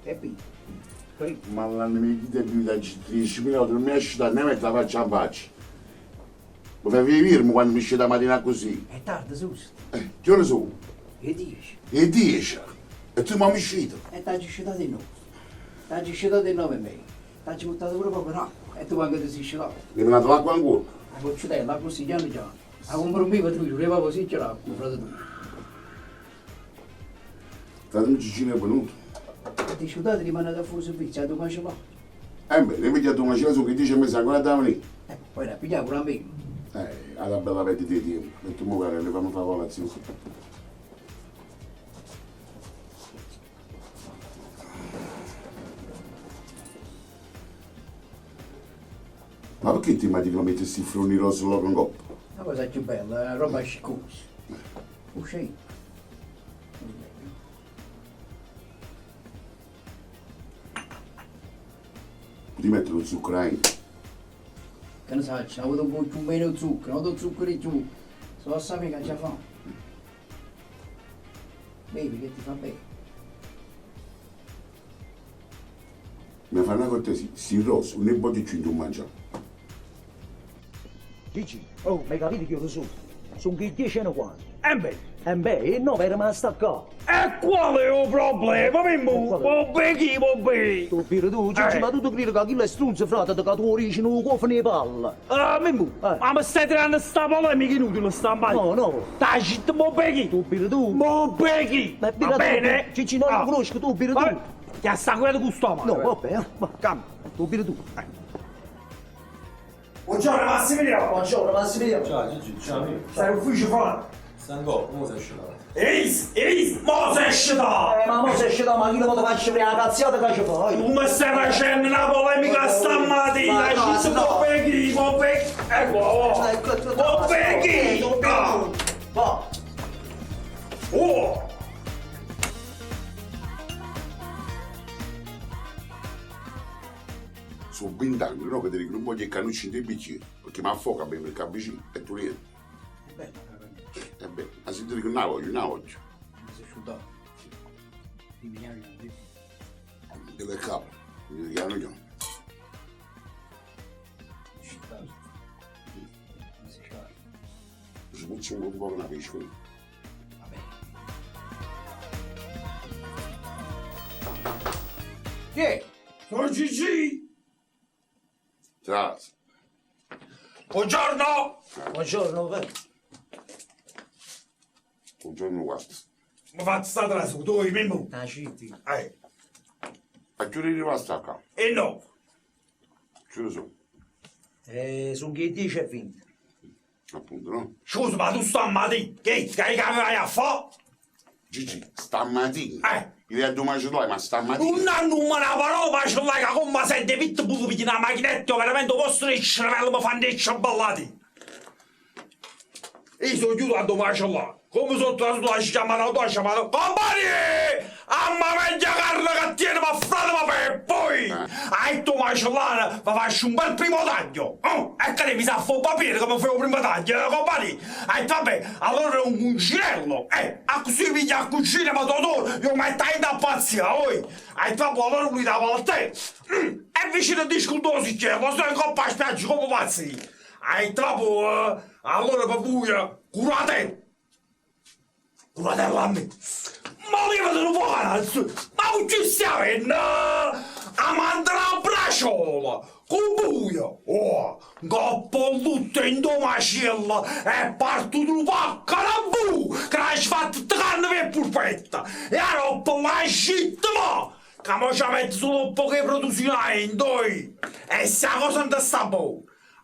Peppì. Ma l'anno mio chi t'è bevuto a 10.000 volte, non mi esce da ne metto la faccia in faccia. Mi fai venire quando mi esce da mattina così. È tardi, sus. Che ore sono? E 10. E 10. E tu mi hai uscito? E t'hai scetato di nuovo. T'hai scetato di 9:30. T'hai buttato pure poco d'acqua e tu anche ti sei scetato. Mi hai mandato l'acqua ancora? La goccetella, così, piano piano. La compro un vivo tu, ci così c'è l'acqua, frate tu. Frate Gigino è venuto. E ti scetato rimane da fuori servizio, tu mangi va. Eh beh, ne vedi a tu mangiare su che dice mi sa ancora da venire. Poi la pigliamo pure a me. Alla bella vedi di tempo. E tu mo guarda, le fammi fare colazione. Ma perché ti immagini che metti questi froni rosa là con coppa? La cosa più bella, è una roba sciccosa. Uscì. Ti mettere lo zucchero eh? Che ne sai, c'è avuto un po' più meno zucchero, ho zucchero di più. Se lo sai che c'è fa. Bevi che ti fa bene. Mi fa una cortesia, si rosa, un po' di più non mangiare. Gigi, oh, mi hai capito che io lo so? Sono che 10 e quanto. E beh, E beh, e no, è rimasta qua. e qual è il problema, Mimmo? Qual Va bene, va bene. Tu pure tu, Gigi, Eh. ma tu ti credi che quello è strunzo, frate, che tu dici non cofano le palle. Ah, Mimmo, Eh. ma mi stai tirando sta polemica inutile sta mai. No, no. Dai, zitto, mo becchi. Tu pure tu. Mo becchi. Ma Va bene? Gigi, non Ah. lo conosco, tu pure tu. Vabbè, Ti sta quello che sto male. No, vabbè, ma Cambia. tu pure tu. Buongiorno Massimiliano. Buongiorno, Massimiliano. Ciao Gigi, ciao amico. Stai in ufficio fra. Stanco, come sei scenato? Eis, eis, mo sei scedato. Ma mo sei sceso, ma chi lo faccio prima la cazziata che ci fai? Tu mi stai facendo una polemica stamattina, Ma no, ci no. mo becchi, mo becchi. Ecco, oh. Ecco, Mo becchi. Tu pure Ah. tu. Va. Oh. Sono 20 anni, no? Che ti dico, non voglio il cannucci dei bicchieri, perché mi affoca bene il KBC e tu niente. È bella la cannuccia. E beh, ma se ti dico non la voglio, non la voglio. Mi sei asciugato. Dimmi, piano, dimmi. Deve il capo, mi dico, io. Asciugato. Mi sei asciugato. Ci puzza un po' una pesce. Va bene. Chi è? Sono Gigi. Ciao. Buongiorno. Buongiorno, beh. Buongiorno, guarda. Mi faccio stare la su, tu, Mimmo. Ah, citti. Eh. A che ora è rimasta qua? E no. Ce lo so, Sono che 10 e 20. appunto, no? Scusa, ma tu stamattina, che, che, che vai a fare? Gigi, stamattina. Eh. Idea domani ce l'hai, ma stamattina. Non hanno una parola, ma ce l'hai che come sente pitbull per una macchinetta, veramente posso il cervello mi fanno i ciambellati. Io sono chiuso a domani ce l'ho. Come sono tornato la chiamata, la chiamata. Compagni! Amma meglio carne che tiene, ma frate, ma per poi! Hai tu macellare, ma faccio un bel primo taglio! Oh, e che mi sa fare un papiere come fai un primo taglio, compagni! E vabbè, allora è un cucinello! A così piglia a cucina, ma tu, io metto in da pazzia, oi! E vabbè, allora lui dava a te! E vicino a discutosi c'è, lo so in coppa a spiaggia come pazzi! E dopo, allora per voi, curate! Curate a me! Ma levate un po' Ma non ci stiamo a mandare la braciola! Con buio! Oh! Coppo tutto in domacella e parto di pacca la bu! Che l'hai fatto carne per pulpetta! E a roba la scitta ma! Che mo ci metto solo poche produzioni in doi! E se la cosa non sta buona!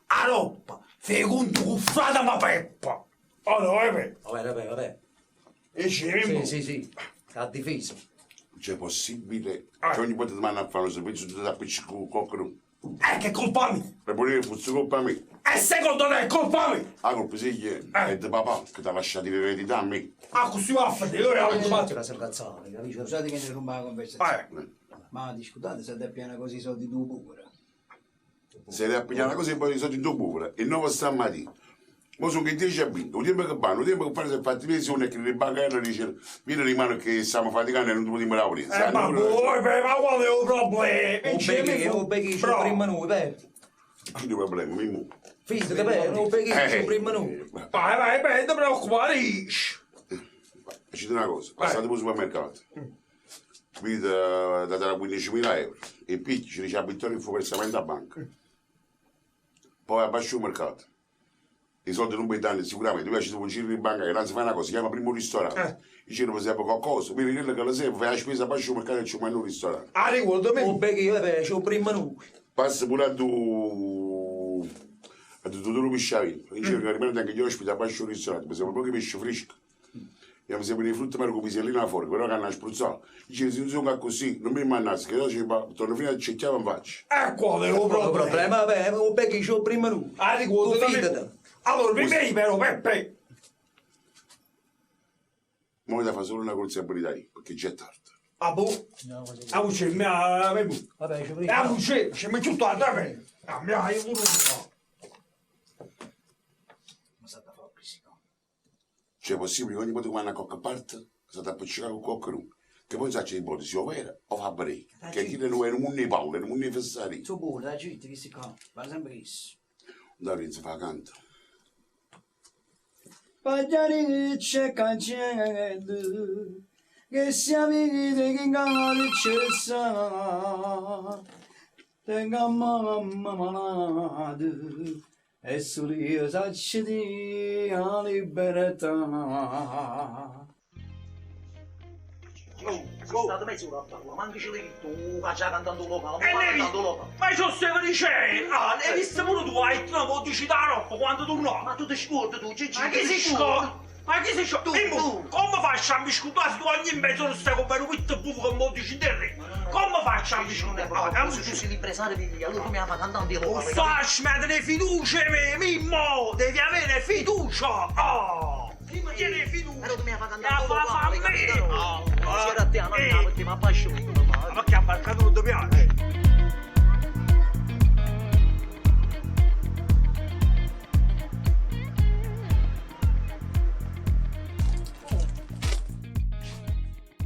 A roba, fai conto con frate ma peppa! Oh no, eh beh! Vabbè, vabbè, vabbè. E ci Sì, sì, sì. La difesa. C'è possibile Ah. che ogni volta ti manda a fare un servizio tu ti appiccichi con il coccolo. Che colpa mia! Per pulire fosse colpa mia. E secondo te è colpa mia? La colpa sì che è di papà che ti ha lasciato l'eredità a me. Ah, così va a fare, io ero fatto. La sergazzale, capisci? Scusate che interrompo la conversazione. Eh, Ma discutate se è piena così i soldi tu pure. Se ne appicciare una cosa e poi i soldi in tuo pure. E non stamattina. Mo sono che 10 e 20, 'o tiempo che vanno, 'o tiempo che fanno si è fatto mezzogiorno e che le bancarelle dicono vieni rimane che stiamo faticando e non ti potremmo lavorare. Eh, ma voi, ma qual è il problema? 'O becchi, 'o becchi, ci prima noi, beh. Chi è il problema, Mimmo? Fidati, beh, 'o becchi, ci prima noi. Vai, vai, vai, non ti preoccupare. Facete una cosa, passate per il supermercato. Vi date la 15.000 euro e picchi, ci dice a Vittorio che fu versamento a banca. Poi abbascio il mercato. I soldi non puoi dare sicuramente, tu ci un giro in banca che non si fa una cosa, si chiama primo ristorante. Dice non serve qualcosa, quindi quello che lo serve, fai la spesa, abbascio il mercato e ci mandi un ristorante. Ah, ricordami. 'O becchi, beh, ci prima noi. Passa pure a tu a tu tutto pisciavino, dice che rimane anche gli ospiti abbascio il ristorante, mi sembra proprio pesce fresco. E mi sembra di frutta per con pisellina fuori, però che hanno spruzzato. Dice se non sono così, non mi mannassi, che io ci torno fino a cerchiamo in faccia. E qual è il Il problema? problema, beh, 'o becchi, ci prima noi. Ah, ricordami. Fidati. Allora, mi vedi però, Peppe. Ma da fare solo una responsabilità io, perché già è tardi. Ah, boh. Ah, c'è, mi ha... Vabbè, ci prima. Ah, c'è, c'è, mi tutto a te. Ah, mi ha, io pure. Ma sta da fare questi qua. Cioè è possibile che ogni volta che vanno a qualche parte si sta appiccicare con qualcuno. Che poi non sa se è sia vera o fa break. Che chi non è un mondo di palle, è un mondo di fessari. Tu pure, dai, zitti, questi qua. Va sempre questo. Da lì si fa canto. Pagliari c'è cancello, che siamo che in c'è sa, tenga mamma malata, e solo io saccio di la libertà. State mezz'ora a parlare, ma anche ce l'hai tu, che già cantando locale, E ma ne cantando locale. Ma io stavo dicendo, ah, ne hai visto pure tu, hai detto, no, dici da roba quando tu no. Ma tu ti scordi tu, Gigi, Ma chi ti si scordi? scorda? Ma chi si scorda? Tu, Mimmo, tu. come faccio a mi scordare se tu ogni mezz'ora stai con me un pitbull che mi dici te? Come faccio a mi Gigi, non è scordare? proprio, Ah, tu sei l'impresario di allora come fa cantando Oh, locale? sta, fiducia, me, Mimmo! Devi avere fiducia! Oh! Prima Tieni fiducia! Però tu mi fa La cantando fa fa a locale, me! capito? Oh, Si era a te, a eh. me, perché mi appassiono. Ma perché a marcato non ti piace?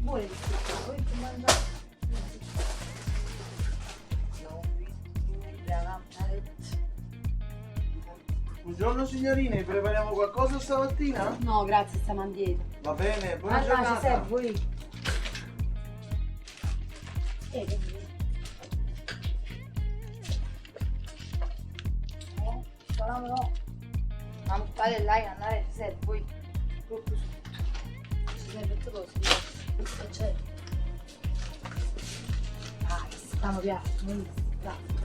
Buone di poi ti mangiare. Buongiorno signorine, prepariamo qualcosa stamattina? No, grazie, stiamo a dieta. Va bene, buona Allora, ci giornata. serve voi. Eh, che vuoi? No, no, no. Ma fate là, andare, ci serve voi. Proprio su. Ci serve tutte cose. Che c'è? Ah, che stiamo piatto, dai.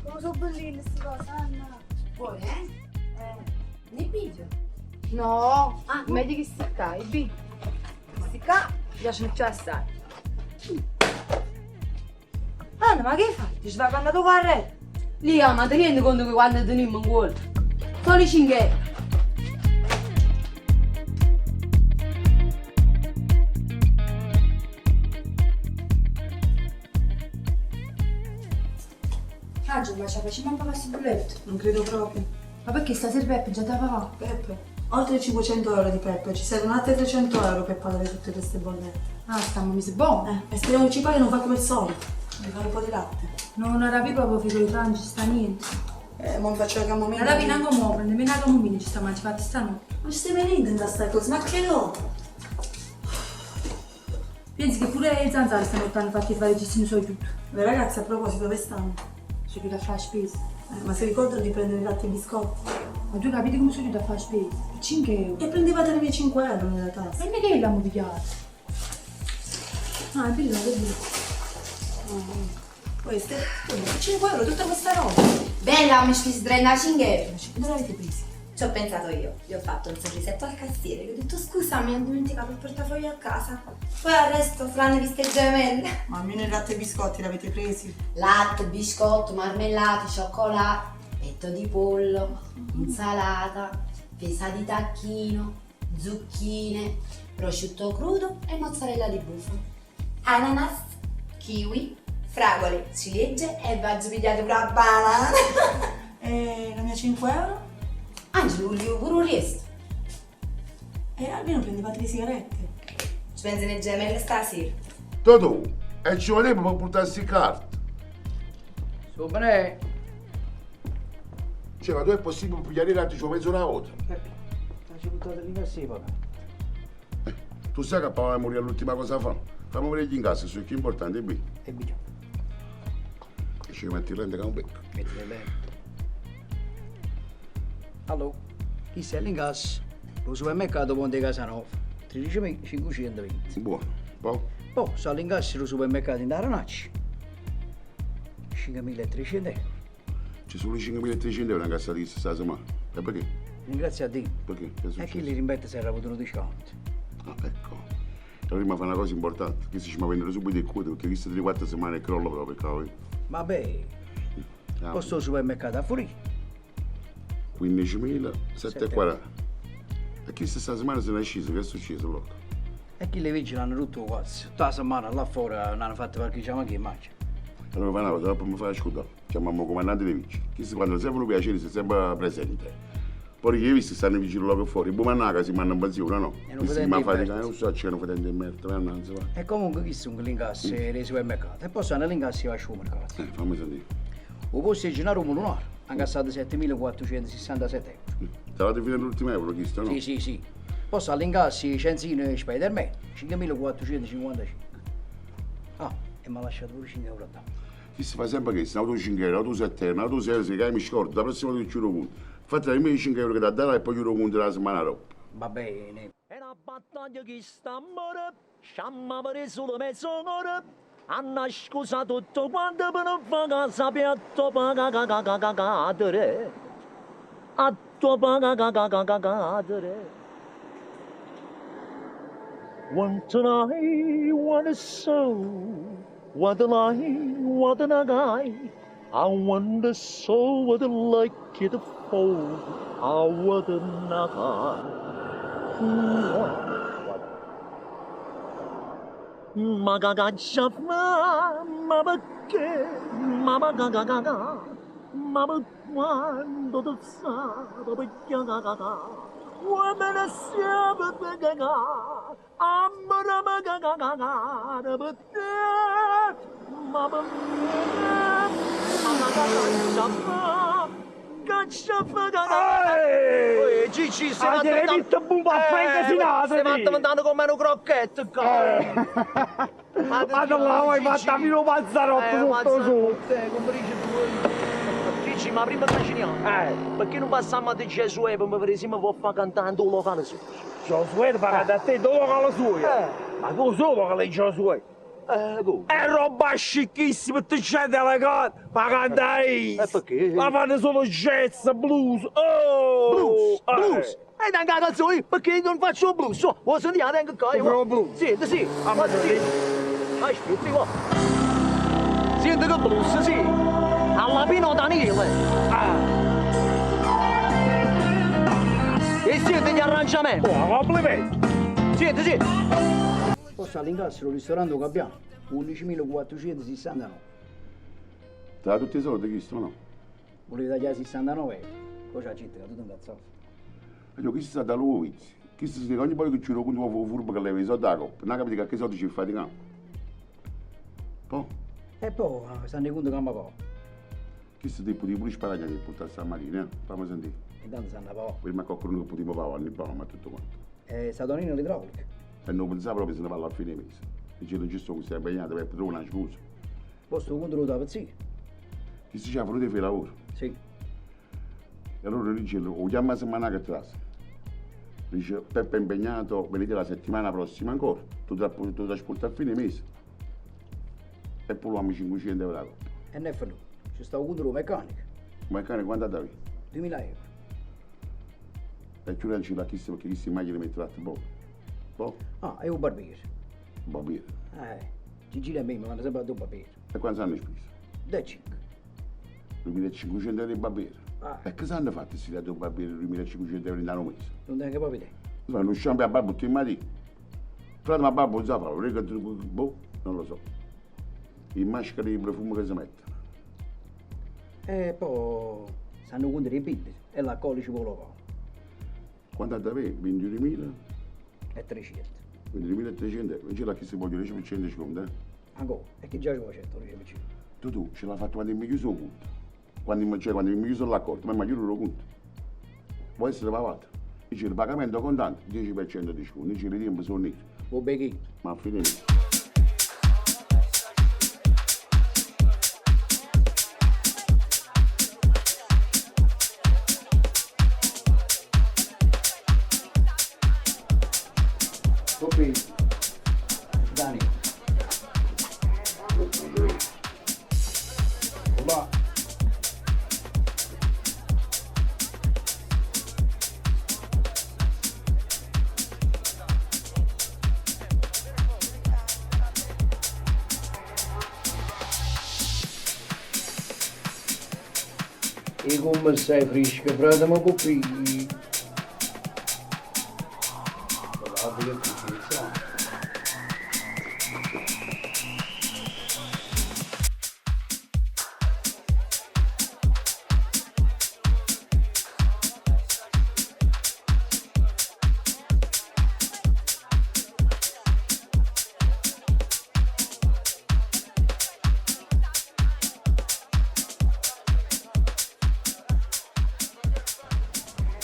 Come sono belline queste cose, Anna. Vuoi, eh? Eh. Ne video? No, Ah, meglio che si qua, e B. Questi qua mi piacciono più assai. Anna, ma che hai fatto? Ti stai andando a re? Lia, ma ti rendi conto che quando teniamo un gol? Solo 5 euro. Angelo, ma ci facciamo un po' questo bulletto. Non credo proprio. Ma perché stasera Peppe già te papà? Peppe, oltre 500 euro di Peppe, ci servono altri 300 euro per pagare tutte queste bollette. Ah, stiamo mesi buono. E speriamo che ci paghi non fa come il solito. Mi fare un po' di latte. No, non era più proprio figlio di Franci, sta niente. Ma mi faccio la camomilla. Alla fine anche mo, prende meno la camomilla, ci sta mangiando, fatti stanotte. Ma ci stai venendo in sta cosa? Ma che no? Pensi che pure le zanzare stanotte hanno fatto fare il sono tutto. Le ragazze a proposito dove stanno? Sono chiusa a fare spesa. Ma si ricordano di prendere il latte e i biscotti? Ma tu capite come sono chiusa a fare spesa? Per 5 euro. E prendevate le mie 5 euro nella tasca. Ma non è che l'abbiamo pigliato. Ah, è bello, è bello. Queste? 5 euro, tutta questa roba. Bella, mi spesi 35 euro. Dove l'avete presi? Ci ho pensato io, gli ho fatto un sorrisetto al cassiere, gli ho detto scusa, mi ho dimenticato il portafoglio a casa. Poi al resto saranno viste gemelle. Ma almeno il latte e i biscotti l'avete presi? Latte, biscotto, marmellate, cioccolato, petto di pollo, insalata, fesa di tacchino, zucchine, prosciutto crudo e mozzarella di bufala. Ananas, kiwi, Fragole, ciliegie e v'aggio pigliato pure 'a banana. E la mia 5 euro? Angelo, vulive pure 'o riesto? E almeno prendevate le sigarette. Ce pensano 'e gemelle stasera. Totò, e ci vuole tempo per portare queste carte. So bene. Cioè, ma tu è possibile pigliare i carte ci mezzo una volta? Peppe, ti buttato l'incasso papà. Tu sai che papà morire l'ultima cosa fa? Fammi vedere gli incassi, sono più importanti, qui. E qui. E ci metti il rende che è un becco. Mettile bene. Allora, chi sei l'incasso? Lo supermercato Ponte Casanova, 13.520. Buono. Poi? Poi sta l'incasso del supermercato in Aranacci, 5.300 euro. Ci sono 5.300 euro in cassa di questa settimana. E perché? Ringrazio a Dio. Perché? Che è E successo? chi li rimette si era avuto un discount. Ah, ecco. Allora prima fa una cosa importante, che si ci ma vendere subito il cuore, perché queste 3-4 settimane crolla proprio, cavolo. Vabbè, Ah, poi sto al supermercato a Furia. 15.740. E chi sta settimana se ne è sceso? Che è successo allora? E chi le vigili hanno rotto il cazzo. Tutta la settimana là fuori non hanno fatto parcheggiare anche in macchina. Allora fa una cosa, dopo mi fai ascoltare. Chiamiamo il comandante dei vigili. Chi quando servono piacere si è sempre presente. Poi che hai visto stanno i vigili là fuori, boh, mannaca si mandano in pensione, no? E non Questi potendo mi in fa merda. non so, c'è non potendo in merda, innanzi, va. E comunque chi sono gli incassi dei supermercati? E poi stanno gli incassi al supermercato. Fammi sentire. O posto di Gennaro Molonaro ha incassato 7.467 euro. Stavate finendo l'ultimo euro, questo, no? Sì, sì, sì. Poi stanno gli incassi Cenzino e Spider-Man, 5.455. Ah, e mi ha lasciato pure 5 euro a dare. Chi si fa sempre questo, un auto 5 euro, un auto 7 euro, un auto 6 euro, che mi scordo, la prossima volta che chiudo conto. Infatti, i miei 5 euro che da dare e poi chiudo conto la settimana dopo. Va bene. È una battaglia che sta a morire, sciamma per solo mezz'ora. Hanno scusato tutto quanto per non fare sappiato pagacacacacadere. A tua pagacacacacadere. Want I, want so, want I, want I, I wonder so would like it for, I would not. Ma ma ma perché, ma ma ga ga ga ga, ma per quando tu sai perché ga ga ga, uomini siamo per ga ga, amore ma ga ga ga ga, da per te, ma per me, ma ga ga ga ma ga ga ga ga. Ehi, Gigi, sei Ah, fatto ti hai visto bumba a Frank Sinatra, Sei fatto sì. mandando come un crocchetto, cazzo. Ma non la vuoi fatta fino a Mazzarotto sotto su. Come dici tu? Gigi, ma prima che ci andiamo, perché non passiamo a Gesù e per esempio può fare cantando un locale su? Giosuè ti fa da te dove locale suo? Ma tu solo che lei Giosuè? Come? È roba scicchissima, ti c'è delle cose, ma canta E perché? Ma fanno solo jazz, blues, oh! Blues, blues. E dai, cazzo, io perché non faccio blues? So, vuoi sentire anche qua? Tu fai blues? Sì, sì. Ah, ma sì. Aspetta, qua. Senti che blues, sì. Alla Pino Daniele. Ah. E senti gli arrangiamenti. Oh, complimenti. Senti, sì. Poi sta all'incasso del ristorante che abbiamo, 11.469. Te da tutti i soldi questo, no? Volevi tagliare 69 euro. Poi c'è la gente che è tutto incazzato. Io, chi sta da lui? Chi si dice ogni volta che chiudo conto con furbo che leva i soldi alla coppa, non capite che che soldi ci faticano. Poi, E poi stanno i conti che mi pago. questo tipo di pure sparagnare che portarsi a marina, eh? Fammi sentire. Intanto stanno a pagare. Prima qualcuno che poteva pagare, ne paga, ma tutto quanto. È stato Nino l'idraulico. E non pensava proprio se ne parla a fine mese. Dice, non ci sto, stai impegnato per trovare una scusa. Poi sto conto lo da pazzia. Chi si c'ha venuto a fare lavoro. Sì. E allora dice, lo chiama la settimana che trasa. Dice, Peppe è impegnato, venite la settimana prossima ancora. Tu trasporti a fine mese. E poi lo 500 euro la coppa. E ne fa lui. Ci sta un conto del meccanico. Ma il cane quanto davi? 2000 euro. E chiuderci la chissà perché chissà mai gliene mette l'altro poco. Boh, Ah, è un barbiere. va bene. Gigi e me mi vanno sempre a due barbiere. E quanto hanno speso? Da 5. 2500 euro di barbiere. Ah. E cosa hanno fatto questi due barbieri 2500 euro in un mese? Non neanche proprio idea. Insomma, non usciamo a barba tutti i mattini. Frate, ma barba non sa fare, boh, non lo so. 'E maschere e 'e profume che si mettono. E poi stanno conto dei bibite e l'alcolici per locale. Quanto ha da avere? 21.000? E 300. 21.300 euro. Ce l'ha chi si voglia 10% di sconto, eh? Ancora, e chi già ci vuole certo, 10%. Tu, tu, ce l'ha fatto quando mi chiuso il conto. Quando, mi- cioè, quando mi chiuso l'accordo, ma mi chiudo il conto. Può essere pagato. Dice il pagamento contante, 10% di sconto. Dice il tempo sono nero. Va bene. Ma a fine mese. Copì. Dani. Là. E come sei fresca, frate, ma copì. Guardate che piccolezza.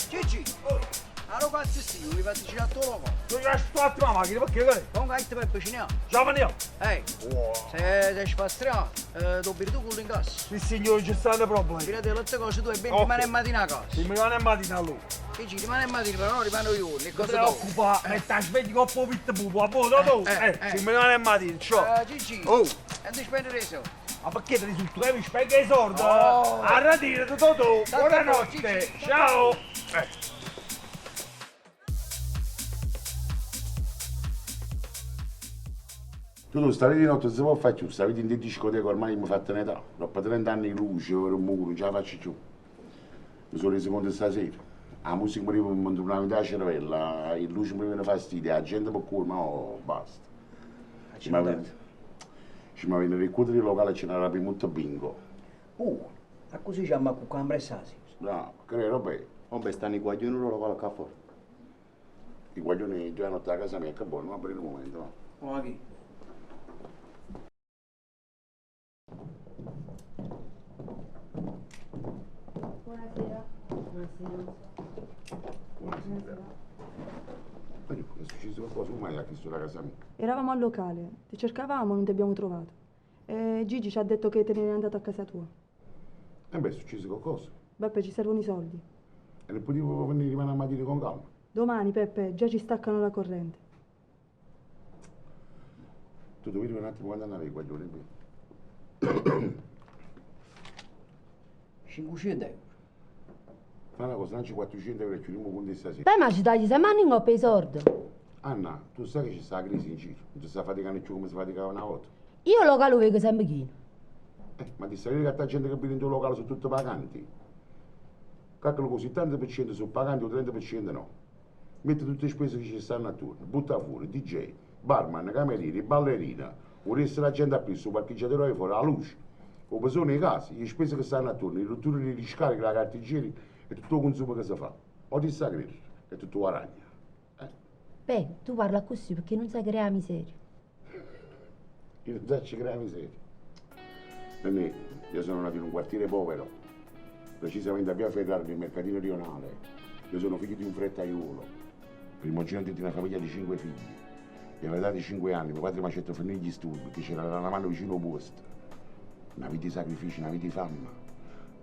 Gigi, allora cazzo sì, mi fate girare tutto loco. Tu già sto attimo la macchina, perché che? Con che ti per cucinare? Già veniamo. Ehi, se sei sfastriato, dobbiamo tu con l'incasso. Sì signore, ci stanno problemi. Girate le altre cose tu e ben Ok. rimane in mattina a casa. Si mi rimane in mattina allora. Gigi, rimane in mattina, però non rimane io, ne Non ti cosa dopo? preoccupa, metta la sveglia con un po' pitbull, a buono, tu. Si mi rimane in mattina, ciao. Gigi, Oh. e non ti spendere i soldi. Ma perché ti risulta che mi spieghi i soldi? Oh. A radire, tu, tu. Tanto Buonanotte, Gigi. ciao. Eh. Tu tu stavi di notte, non si può fare più, stavi in discoteca ormai mi ho fatto un'età. Dopo 30 anni di luce, per un muro, non ce la faccio più. Mi sono reso conto stasera. La musica mi mi tornava in cervella, il luce mi viene fastidio, la gente per culo, ma oh, basta. Ci ma ci ma viene il di locale ce n'era più molto bingo. Oh, a così ci hanno con la No, che roba è? Vabbè, stanno i guaglioni loro locale qua fuori. I guaglioni due notte a casa mia, che buono, ma per il momento. no. Oh, chi? Buonasera. Buonasera. Buonasera. Ma dico, è successo qualcosa, come mai ha chiesto la casa mia? Eravamo al locale, ti cercavamo, non ti abbiamo trovato. E Gigi ci ha detto che te ne eri andato a casa tua. E beh, è successo qualcosa. Beppe, ci servono i soldi. E non potevo venire rimane a mattina con calma. Domani, Peppe, già ci staccano la corrente. Tu devi dire un attimo quando andavi guaglione qui. 500 euro. Fa una cosa, lanci 400 euro e chiudiamo con stasera. Beh, ma ci tagli se mani in coppa i soldi. Anna, tu sai che ci sta la crisi in giro, non si sta faticando più come si faticava una volta. Io il locale lo vedo sempre pieno. Ma ti stai che la gente che viene in tuo locale sono tutti paganti? Calcolo così, 80% sono paganti o 30% no. Metti tutte le spese che ci stanno attorno, butta fuori, DJ, barman, camerieri, ballerina, vorresti la gente a più, su parcheggiatore fuori, la luce, o persone in casa, le spese che stanno attorno, le rotture di riscarica, la carta igienica e tutto il consumo che si fa. O ti sta credere, che tutto guadagna. Beh, tu parla così perché non sai creare miseria. Io non so ci crea miseria. Nennè, io sono nato in un quartiere povero, precisamente a via Ferrari, nel mercatino rionale. Io sono figlio di un frettaiolo, primogenito di una famiglia di 5 figli. E all'età di 5 anni mio padre mi ha fatto finire gli studi perché c'era una mano vicino al posto. Una vita di sacrifici, una vita di fame.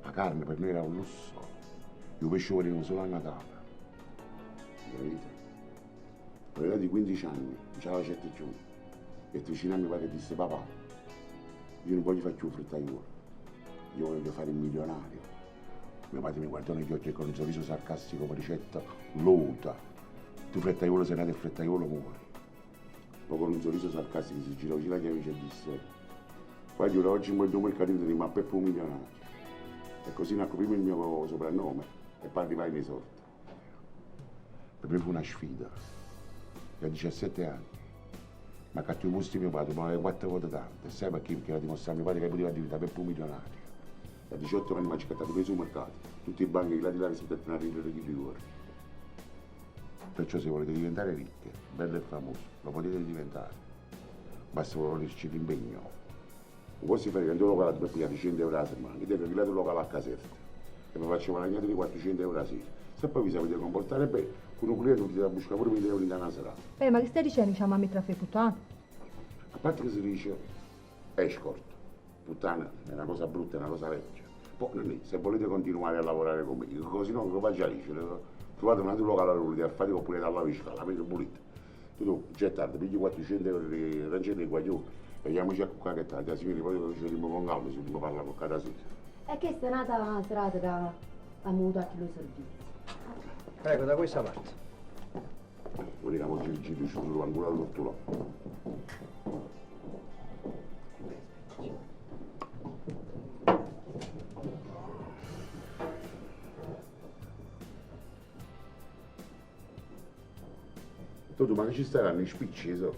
La carne per noi era un lusso. Io pesce volevo solo a Natale. Capite? All'età di 15 anni, già la certa giù. E vicino a mio padre disse, papà, io non voglio fare più frettaiolo, io voglio fare il milionario. Mio padre mi guardò negli occhi e con un sorriso sarcastico mi ricetta, lota, tu frettaiolo sei nato e frettaiolo muori. Poi con un sorriso sarcastico si girò vicino agli amici e disse, guarda, oggi muoio il mercatino di ma Peppo un milionario. E così nacque prima il mio soprannome e poi arrivai nei soldi. Per me fu una sfida. E a 17 anni M'accatto 'o posto 'e mio padre, ma quatte vote tanto. E sai pecché? Pecché era dimostrà a mio padre ca puteva addiventà Peppe 'o milionario. E a 18 anni m'aggio accattato miezo 'o mercato, tutte 'e banche 'e là di là che se mettevano a ridere chillu juorno. Perciò se volete diventare ricche, belle e famose, lo potete diventare. Basta volerci l'impegno. 'O posso fare che 'int' 'o locale addò pigliate ciento euro 'a semmana, io tengo chill'atu locale a Caserta e ve faccio guadagnà ati 400 euro 'a sera. Se poi vi sapete comportare bene, cu nu cliente putite abbuscà pure mille euro 'int' 'a na serata. Eh, ma che stai dicenno c'amma mettere a fa 'e puttane? A parte che si dice escort, puttana è na cosa brutta, è na cosa vecchia. Poi, nennì, se volete continuare a lavorare con me, così no, che v'aggia dicere, trovate un altro locale addò vulite a fatica oppure jate a lava 'e scale, 'a vedo pulita. Tu tu, già è tardi, piglia 400 euro e rancella 'e guaglione e jammoce a cuccà che è tardi, 'a signora poi ce vedimmo con calma si vulimmo parlà cocch'ata sera. E chesta è n'ata serata ca ammo avuto 'a chillu servizio. Prego, da questa parte. Vuol dire che mo giro giro ci trovo ancora all'ortolà. Totò, ma che ci staranno i spicci, so?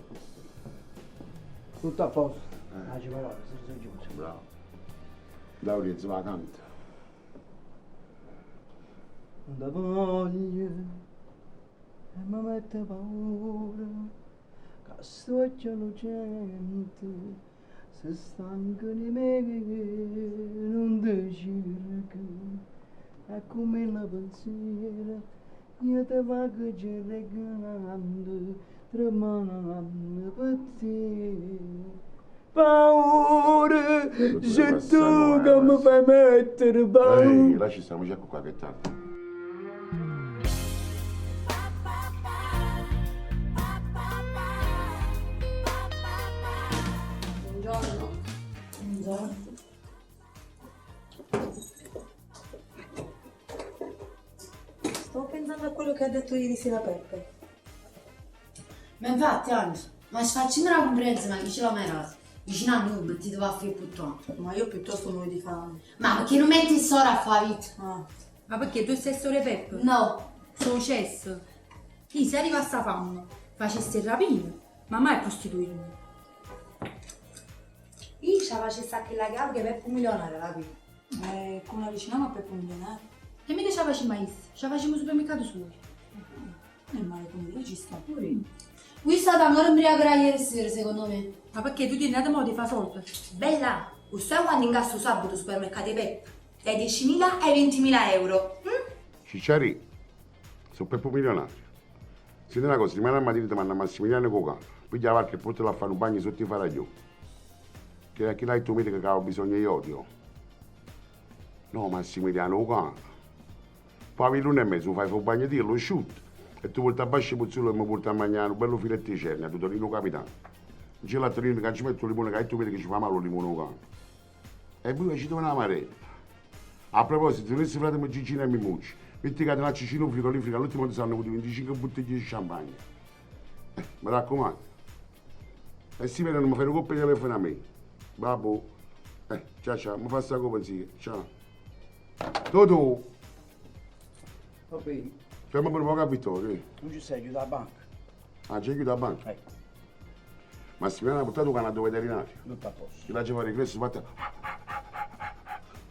Tutto a posto. Ah, ci parola, si sono giusto. Bravo. Lauri, va canta. Non te voglio e mi mette paura che st'occhio lucente se stanca di me non te cerca è come la pensiera io te vago cercando tremando per te paura se tu che mi fai mettere paura Ehi, là ci stiamo già qua che è tardi. Buongiorno. Buongiorno. Stavo pensando a quello che ha detto ieri sera Peppe. Ma infatti, Angela, ma se facciamo una conferenza, ma chi ce l'ha mai dato? Vicino a noi, ti va a fare puttana. Ma io piuttosto muoio di fame. Ma perché non metti il soro a fare vita? Ah. Ma perché tu sei solo Peppe? No. Sono cesso. Chi se arriva a sta fame, facesse il rapino, ma mai prostituirmi. Io ce la facessi a quella chiave che Peppe milionario, la qui. Come la avviciniamo a Peppe milionario? E mica ce la facciamo io, ce la facciamo al supermercato suo. Non è male come lui ci sta pure io. Qui è stata ancora ubriaca ieri sera, secondo me. Ma perché tu tieni modo di fare soldi? Bella, lo sai quando incasso sabato al supermercato di Peppe? Dai 10.000 ai 20.000 euro. Hm? Cicciarì, sono Peppo milionario. Senti una cosa, rimane a Madrid ti manda Massimiliano Cocano. Piglia la barca e portala a fare un bagno sotto i faraglioni. Che a chi l'hai tu che avevo bisogno io odio. No, Massimiliano Cocano. Poi l'una e mezzo fai un bagno di lo asciutto. E tu porti a bascio Pozzullo e mi porti a mangiare un bello filetto di cernia, tu Torino Capitano. Non c'è la Torino che ci metto il limone, che tu vedi che ci fa male il limone Cocano. E poi ci una maretta. A proposito, se avessi frate Gigino e Mimucci, metti che te la un frigorifero, all'ultimo ti sanno avuto 25 bottiglie di champagne. Mi raccomando. E si vede, non mi fai un colpo di telefono a me. Babbo. Ciao ciao, mi fa sta cosa Ciao. Totò, Va bene, ferma per un poco a Vittorio. non ci sei, chiudo la banca. Ah, c'è chiuso la banca? Eh. Massimiliano ha portato un cane al veterinario. Tutto a posto. Ti lascia fare il fatto.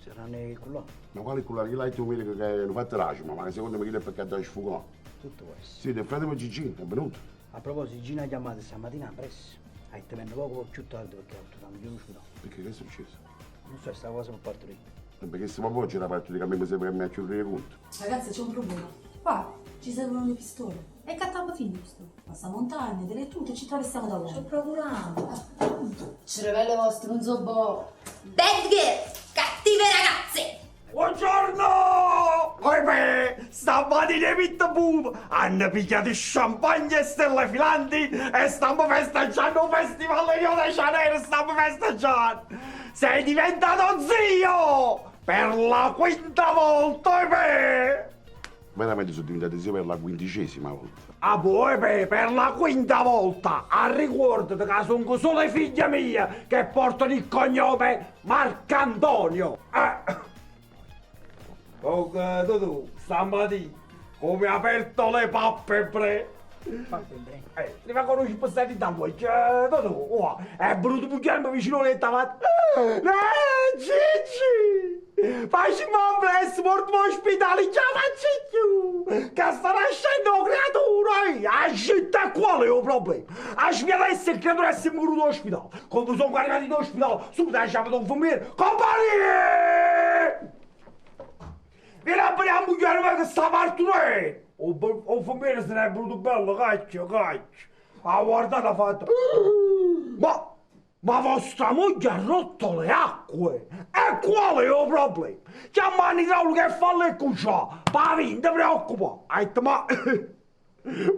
Saranno i culloni. Ma quale cullare? Chi l'hai tu che hanno fatto l'asma, ma secondo me chi è perché ha sfugato. Tutto questo. Sì, del fratello Gigi, è venuto. A proposito, Gina ha chiamato stamattina presto. Ha detto che poco più tardi perché ha avuto tanto chiuso. Perché che è successo? Non so, sta cosa per partire. Perché se proprio oggi era partito che a me mi sembra che mi ha chiuso il conto. Ragazzi, c'è un problema. Qua, Ci servono le pistole. e cattammo fine questo. Passa montagna, delle tute, ci attraversiamo da Ci uomo. procuriamo. Cervello vostro, non so boh. Bad girl, cattive ragazze. Buongiorno! Come stamattina i Pit Boom hanno pigliato il champagne e stelle filanti e stiamo festeggiando un festival Rio de Janeiro, stiamo festeggiando! Sei diventato zio! Per la quinta volta, ohimè! Veramente sono diventato zio per la quindicesima volta. Ah, poi, beh, per la quinta volta! A ricordati che sono solo figlia mia che portano il cognome Marcantonio! Eh. Oh, tu, stamattina, come ho aperto le palpebre, Eh, ti fa conoscere passati da voi, no, no, oh, è venuto muglierma vicino a letto, ma... Eh, Gigi! Facciamo un presto, porto all'ospedale, chiama più! Che sta nascendo creatura! Eh? A città qual è il problema? A spiegare se creatura è venuto all'ospedale. Quando sono arrivati all'ospedale, subito ha chiamato un infermiere. Compari! Vieni a vedere a muglierma che sta partorendo! O infermiere se n'è venuto bello, cacchio, cacchio. Ha guardato, ha fatto... Ma vostra moglie ha rotto le acque! E qual è il problema? Chiama l'idraulico e fallo e cuccia! Pavi, non ti preoccupa! Ha detto, ma...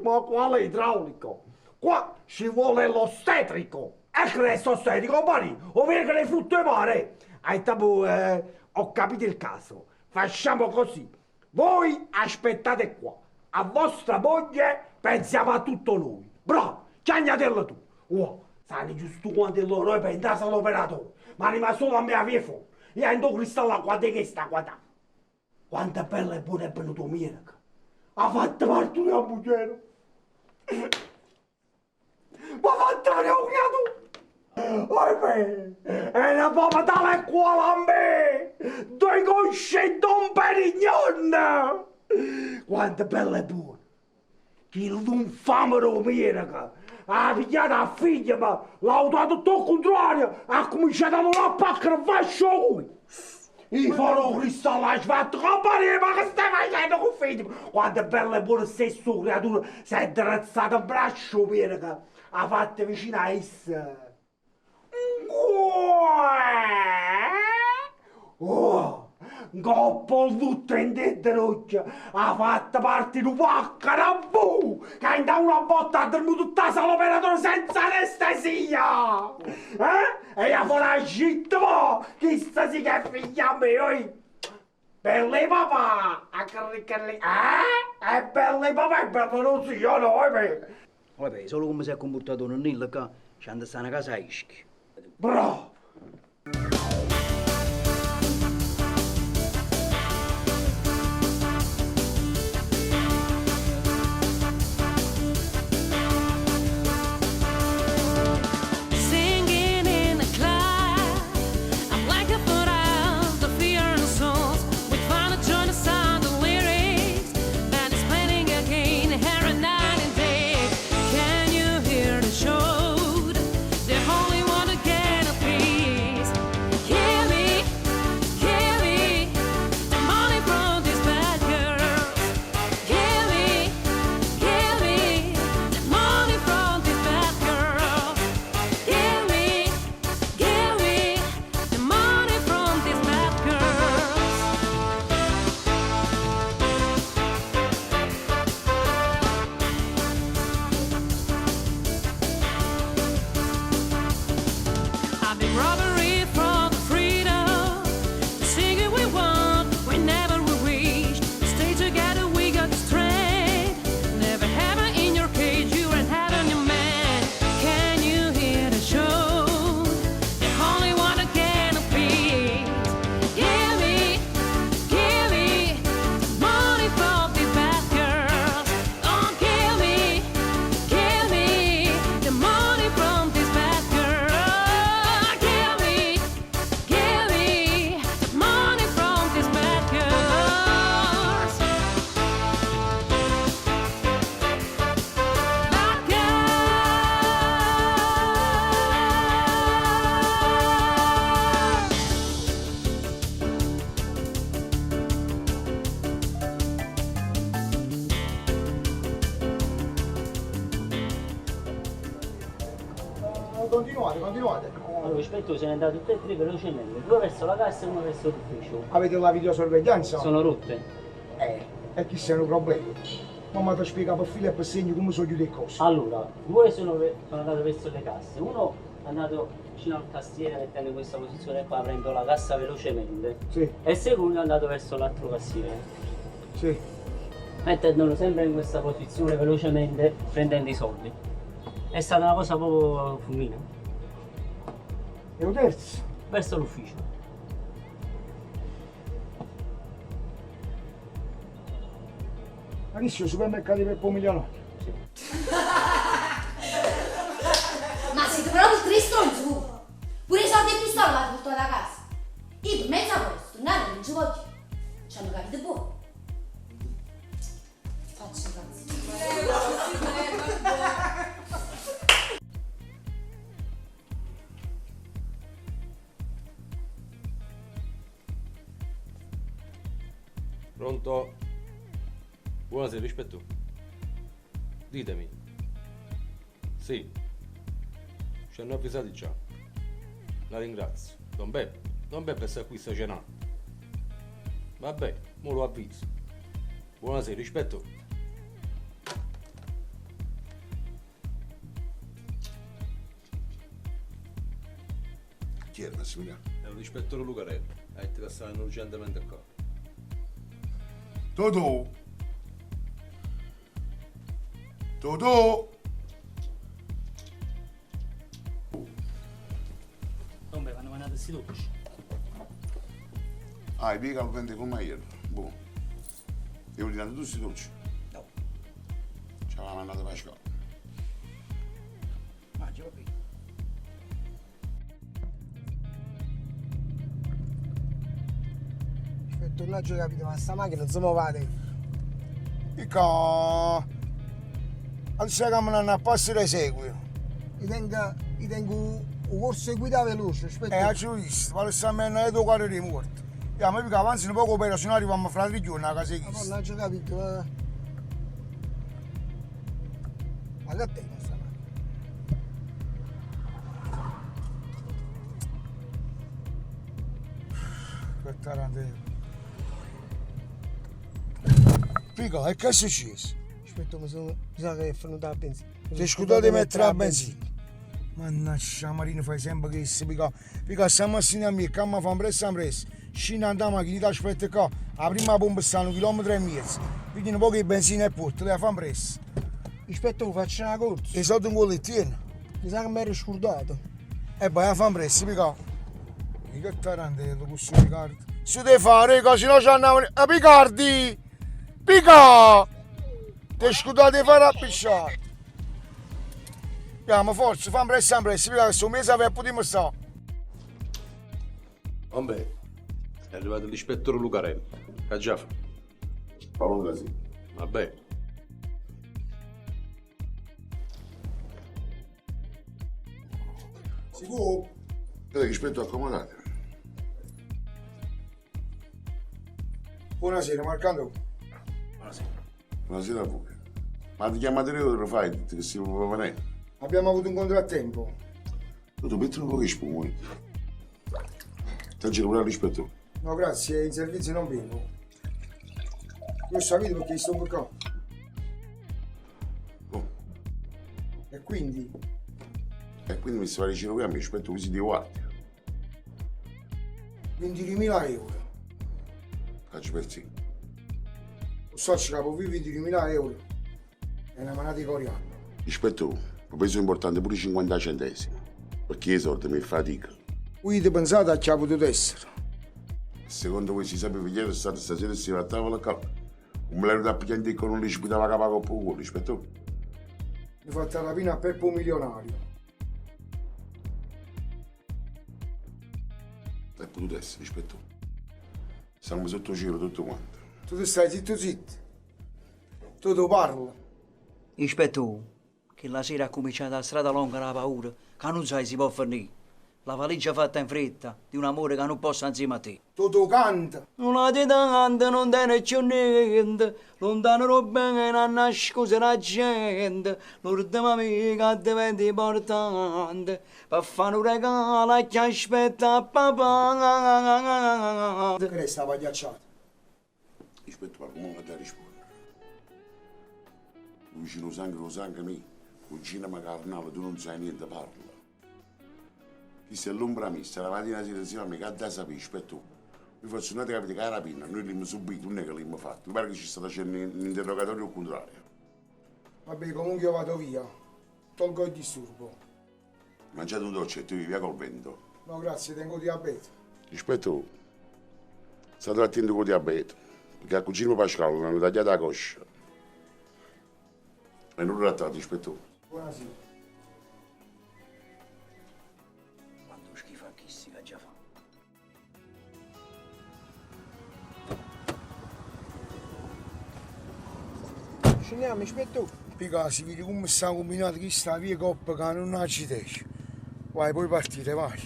ma quale idraulico? Qua ci vuole l'ostetrico! E che è ostetrico, compari? Ovvero che le frutto e mare! Ha detto, boh, ho capito il caso. Facciamo così. Voi aspettate qua. A vostra moglie pensiamo a tutto noi. Bravo, chiagnatella tu. Oh, sai giusto quando loro e pensano all'operatore. Ma rimane solo a me a via fuori. Io ando cristallo qua di che sta qua. Quanto è bella e buona è venuto Mirko. Ha fatto partire la moglie. Ma ha fatto venire un creatura. Ahimè, è una papà tale e quale a me! Due cosce e Don Perignon! Quanto bella e buona! Chi l'infame Domenica ha pigliato la figlia, ma l'ha usato tutto il contrario, ha cominciato a volare a pacchero, faccio lui! Io farò cristallo, ha fatto compagnia, ma che stai facendo con figlio? Quanto è bella e buona stesso creatura, si è drizzata in braccio, Domenica, ha fatto vicino a essa. Oh, coppo tutto in dentro, ha fatto parte di un paccarabù, che in da una botta ha dormito tutta la sala operatore senza anestesia! Eh? E io farà shit, mo! Chissà sì che figlia mia, oi! Belle papà! A caricare, eh? È belle papà, è bello non si, io no, eh! Vabbè, solo come si è comportato nonnillo qua, ci andò a casa a Ischia. Bravo! Singing in a club, I'm like a put out the fear and souls. We find a join us on the lyrics that is playing again here and night and day. Can you hear the show? The only one to get a piece. Hear me, hear me, the money from these bad girls. Hear me, hear me, the money from these bad girls. Give me, give me the money from these bad girls. I've been robbery for the freedom. Singing we want whenever we wish. Stay together, we got the strength. Never ever in your cage, you and heaven, your man. Can you hear the show? The only one that can appease. Give me, give me the money for these bad girls. Oh, give me, give me the money from these bad girls. Give me, give me the money from these bad girls. Bad girls. Continuate, continuate. Allora, ispettore se ne è andato tutte e tre velocemente, due verso la cassa e uno verso l'ufficio. Avete la videosorveglianza? Sono rotte. E chi sono problemi? Mamma ti spiega per filo e per segno come sono chiuse le cose. Allora, due sono, sono andati verso le casse, uno è andato vicino al cassiere mettendo in questa posizione qua, aprendo la cassa velocemente. Sì. E il secondo è andato verso l'altro cassiere. Sì. Mettendolo sempre in questa posizione velocemente, prendendo i soldi. È stata una cosa proprio fulminea. E un terzo? Verso l'ufficio. Ma chi sono i supermercati per milionario? Sì. Ma siete proprio tre stronzi voi! Pure i soldi e pistola l'avete portato a casa! Io per mezza cosa, tornare non ci voglio! Ci hanno capito buono! Faccio cazzo! Pronto? Buonasera, ispettore. Ditemi. Sì. Ci hanno avvisati già. La ringrazio. Don Beppe. Don Beppe sta qui, sta cenando. Vabbè, mo lo avviso. Buonasera, ispettore. Chi era Massimiliano? È l'ispettore Lucarelli. Ha detto che stanno urgentemente qua. Totò! Totò! Non beh, vanno mandato sti dolci. Ah, mica lo vende come ieri. Boh. E ho ordinato tutti i dolci? No. Ce l'ha mandato Pasquale. Mangia, va bene. Aspetta, non ho capito, ma sta macchina non si muove. Dico... Adesso camminano a passo di seguito. Io tengo, io tengo un corso di guida veloce, aspetta. Eh, ci ho visto, ma sta a due quadri di morto. Ya, ma mica avanzi un poco per se no arriviamo fra 3 giorni a casa di Ma chi. non ho capito. Eh. Ma che tengo sta macchina? Che tarantella. Pica, e che è successo? Aspetta, mi sono, mi sa che è venuta la benzina. Ti scordate di mettere la benzina? Mannaggia, Marino, fai sempre che si pica. Pica, stiamo a me, che fa presto presto. Scina andiamo, macchina, ti aspetta qua. La prima pompa sta a 1,5 km. Quindi un po' di benzina e porto, le fa presto. Aspetta, faccio una corsa. E soldi in collettino. Mi sa che mi ero scordato. E vai a fare presto, pica. Che tarantella, questo Riccardo. Si deve fare, che se no ci andiamo... Ah, Picardi! Pica! Ti scordate di fare a pisciare. Andiamo, forza, fammi presto, presto, pica, che sto mese aveva potuto stare. Vabbè, è arrivato l'ispettore Lucarelli. Che già fa? Paolo così. Vabbè. Sicuro? Vedi che aspetto accomodate. Buonasera, Marcando. Buonasera. Buonasera a voi. Ma ti chiamate io lo fai, che si può venire? Abbiamo avuto un contrattempo. Tu ti metti un po' che spumi. Ti giro pure all'ispettore. No, grazie, in servizio non bevo. Io ho sapete perché sto qua. Oh. E quindi? E quindi mi si fa vicino qui a me, aspetto così di guardia. 22.000 euro. Faccio per sì. Lo so, capo, vi 22.000 euro. È una manata di coriandolo. Ispettore, per me sono importante pure i 50 centesimi. Perché i soldi mi fatica. Voi pensate a chi ha potuto essere? Secondo voi si sapeva ieri è stato stasera si va a tavola qua. Un me l'ero da pigliare con non gli sputava la capa con culo, ispettore. Mi fatta rapina a Peppo milionario. È potuto essere, ispettore. Siamo sotto giro tutto quanto. Tu ti stai zitto zitto. Tu ti parlo. Ispettore, che la sera ha cominciato la strada lunga la paura, che non sai si può finire. La valigia fatta in fretta, di un amore che non posso insieme a te. Tu tu canta. Non la ti tanto, non te ne c'è niente, lontano lo bene, non nascosa la gente, l'ultima amica diventa importante, per fare un regalo che aspetta papà. Che lei stava ghiacciata. Ispettore, ma come da rispondere? Vicino sangue, lo sangue mio, cugina ma carnale, tu non sai niente, parla. Chi sei l'ombra mista, la mattina sera insieme a me, che da sapere, ispettore. Mi faccio una capire che la rapina, noi l'abbiamo subito, non è che l'abbiamo fatto. Mi pare che ci sta facendo un interrogatorio al contrario. Vabbè, comunque io vado via. Tolgo il disturbo. Mangiate un dolce e tu via col vento. No, grazie, tengo diabete. Ispettore, state attento con il diabete, perché al cugino Pasquale l'hanno tagliata la coscia. È nu trattato, ispettore. Buonasera. Quanto schifo a chisti che già fa. Scendiamo, ispettore. Pica, si vede come sta combinato chi sta via coppa che non ha ci te. Vai, puoi partire, vai.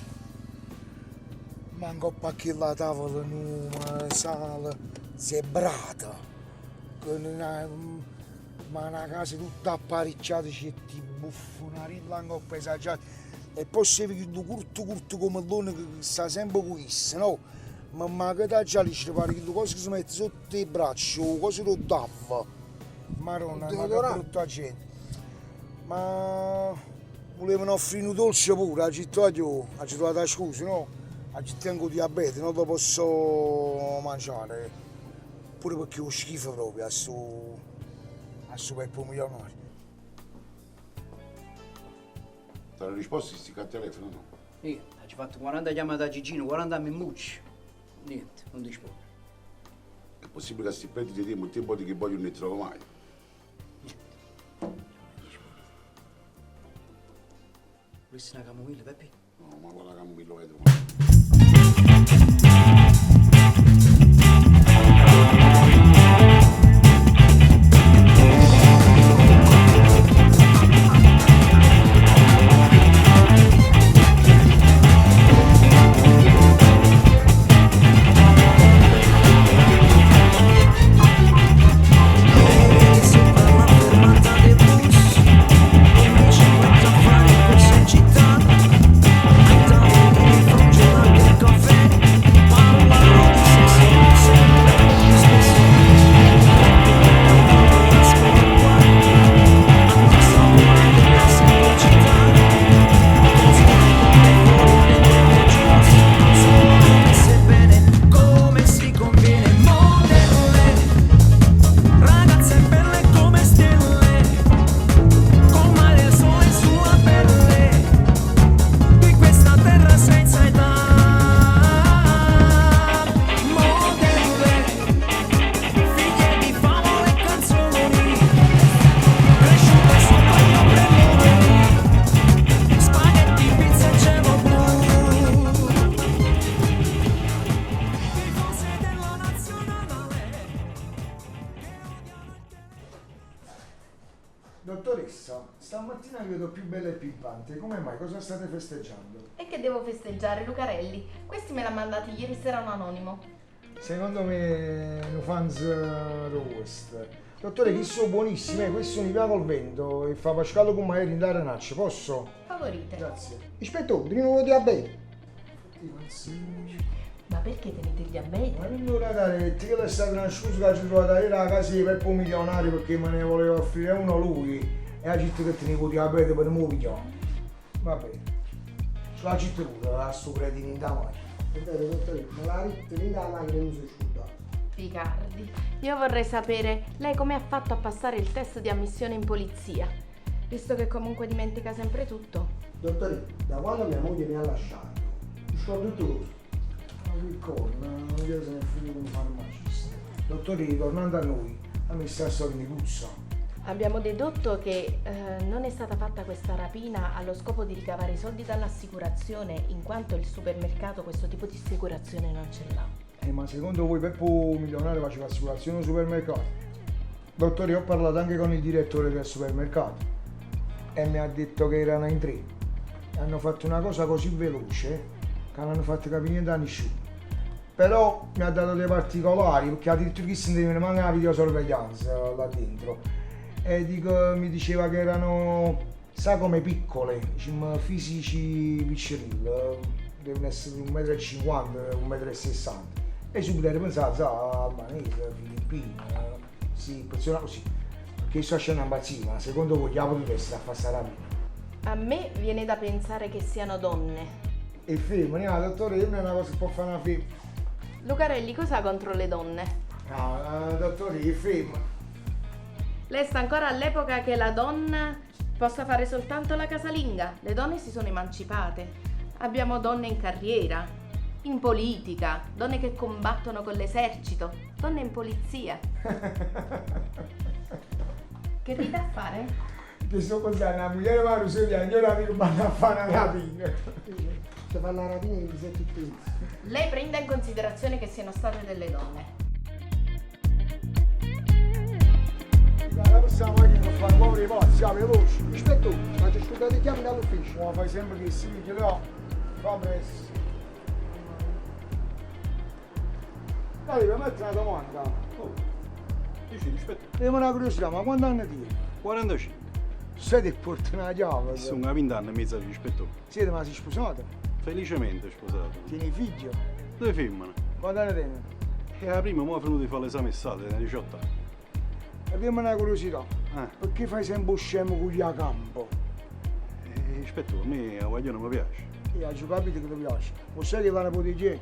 Ma coppa a quella tavola numa sala zebrata. Con una, ma una casa tutta apparecchiata, c'è ti buffonarilla in coppa esagerata. E poi se vedi curto curto come l'one che sta sempre con questo, no? Ma, ma che da già lì ci pare che cosa che si mette sotto le braccia, cosa lo dava. Madonna, ma che brutta gente. Ma volevano offrire un dolce pure, ha detto io, ha trovato la scusa, no? Ha detto tengo diabete, non lo posso mangiare. Pure perché ho schifo proprio a sto, a sto Peppo milionario. Ti hanno risposto sti al telefono, no? Niente, ci ho fatto 40 chiamate a Gigino, 40 a Mimmucci. Niente, non risponde. È possibile che sti pezzi di tempo, il tempo di che voglio non ne trovo mai. Questa è una camomilla, Peppi? No, ma quella camomilla vedo. Come si conviene modelle, ragazze belle come stelle, con mare e sole sulla pelle, di questa terra senza età. Modelle, figlie di favole e canzoni, cresciute sotto gli ombrelloni, spaghetti, pizza e cielo blu. Tifose della nazionale. Dottoressa, stamattina vi vedo più bella e pimpante. Come mai? Cosa state festeggiando? E che devo festeggiare, Lucarelli? Questi me l'ha mandati ieri sera un anonimo. Secondo me no fans roast. Dottore, chi sono buonissimi, eh, questo mi piace col vento e fa Pascalo con magari in arenaccia, posso? Favorite. Grazie. Ispettore, di nuovo diabete. Ma perché tenete il diabete? Ma non dovrei dare che è stata una scusa che ci trovata ieri a casa di Peppo Milionario perché me ne voleva offrire uno lui e ha detto che tenevo diabete per muovere. Va bene. Ce l'ha detto pure, la sto cretino in macchina. È vero, dottore, ma la ritta in la macchina non si asciutta. Ricardi, io vorrei sapere lei come ha fatto a passare il test di ammissione in polizia, visto che comunque dimentica sempre tutto. Dottore, da quando mia moglie mi ha lasciato, mi scordo tutto cose. Ma che corna, non io sono finito come farmacista. Dottore, ritornando a noi, a me sta storia mi puzza. Abbiamo dedotto che eh, non è stata fatta questa rapina allo scopo di ricavare i soldi dall'assicurazione, in quanto il supermercato questo tipo di assicurazione non ce l'ha. Eh, ma secondo voi Peppo Milionario faceva assicurazione al supermercato? Dottore, ho parlato anche con il direttore del supermercato e mi ha detto che erano in tre. Hanno fatto una cosa così veloce che non hanno fatto capire niente a nessuno. Però mi ha dato dei particolari, perché addirittura chi si deve mandare la videosorveglianza là dentro. E dico, mi diceva che erano, sa come piccole, diciamo, fisici piccirilli, devono essere 1,50 m, 1,60 m. E subito ero pensato, sa, albanese, filippino, sì, persona così. Perché sto scena impazzita, ma secondo voi chi ha potuto essere a fare sta rapina? A me viene da pensare che siano donne. E femmine, ah, dottore, io non è una cosa che può fare una femmina. Lucarelli, cosa ha contro le donne? No, eh, dottore, che femmina. Lei sta ancora all'epoca che la donna possa fare soltanto la casalinga. Le donne si sono emancipate. Abbiamo donne in carriera, in politica, donne che combattono con l'esercito, donne in polizia. Che ride a fare? Che sto pensando, la moglie va a Ruselia, io la dico, vanno a fare una rapina. Se fa la rapina mi sento tutto. Lei prenda in considerazione che siano state delle donne. La prossima macchina per fare muovere i pazzi, ah, veloce. Ispettore, ma ci scordate chiami dall'ufficio. Ma fai sempre che sì, che no. Fa presto. Dai, mi metti una domanda. Oh, dici, ispettore. Abbiamo una curiosità, ma quanti anni tieni? 45. Sei ti porti una chiave? Sono a 20 anni e mezzo, ispettore. Siete, ma sei sposato? Felicemente sposato. Tieni figlio? Due femmine. Quanti anni tieni? E la prima mo' è venuta a fare l'esame estate, ne 18 anni. Abbiamo una curiosità. Eh. Perché fai sempre un scemo con gli a campo? Ispettore, a me la guaglione mi piace. Io ho capito che ti piace. Lo sai che la nipote di Eh.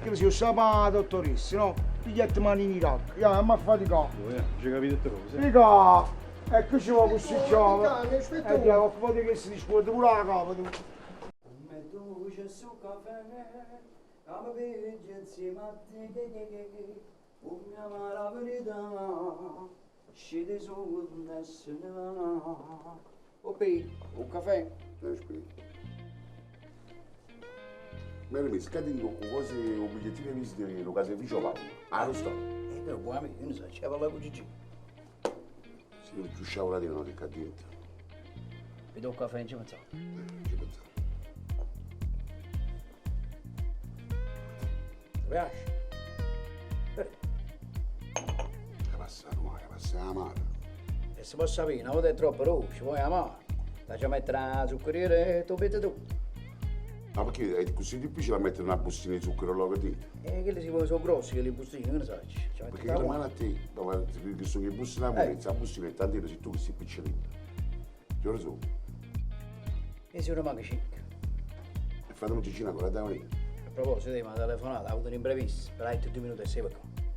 Che se lo sa la dottoressa, no? Pigliate mani in Iraq. Io mi affaticare. Voi, ci capite tutte cose? Mica! Ecco ci va questo chiave. Ispettore. E diavolo, occupati che si discute pure la capo tu. Come dolce su caffè, come vedi insieme a te, che che che che, come amara verità, scende su nessuna. Oppi, un caffè? Aspetta. Mi mi scadi in cose un bigliettino di visita lo caseificio Paolo. Ah, lo sto. Però buon amico, io non so, c'è parlato con Gigi. Se io ci usciamo la non che dentro. Vi do un caffè, non ci pensavo. Ci pensavo. Ti piace? È passato, ma è passata la mare. E se posso sapere, una volta è troppo rosso, vuoi amare. Ti mettere la zuccheriera e tu vedi tu. Ma perché è così difficile a mettere una bustina di zucchero là dentro? E quelli si sono grossi, quelli bustini, che ne sai? Ci metti Perché da rimane a te, no, che sono le bustine da la bustina è tanto se tu che sei piccolino. Ti lo so. E se ora manca 5. E fatemi Gigina ancora da venire. A proposito, mi ha telefonato, ha avuto un imprevisto, però hai 2 minuti e 6 qua.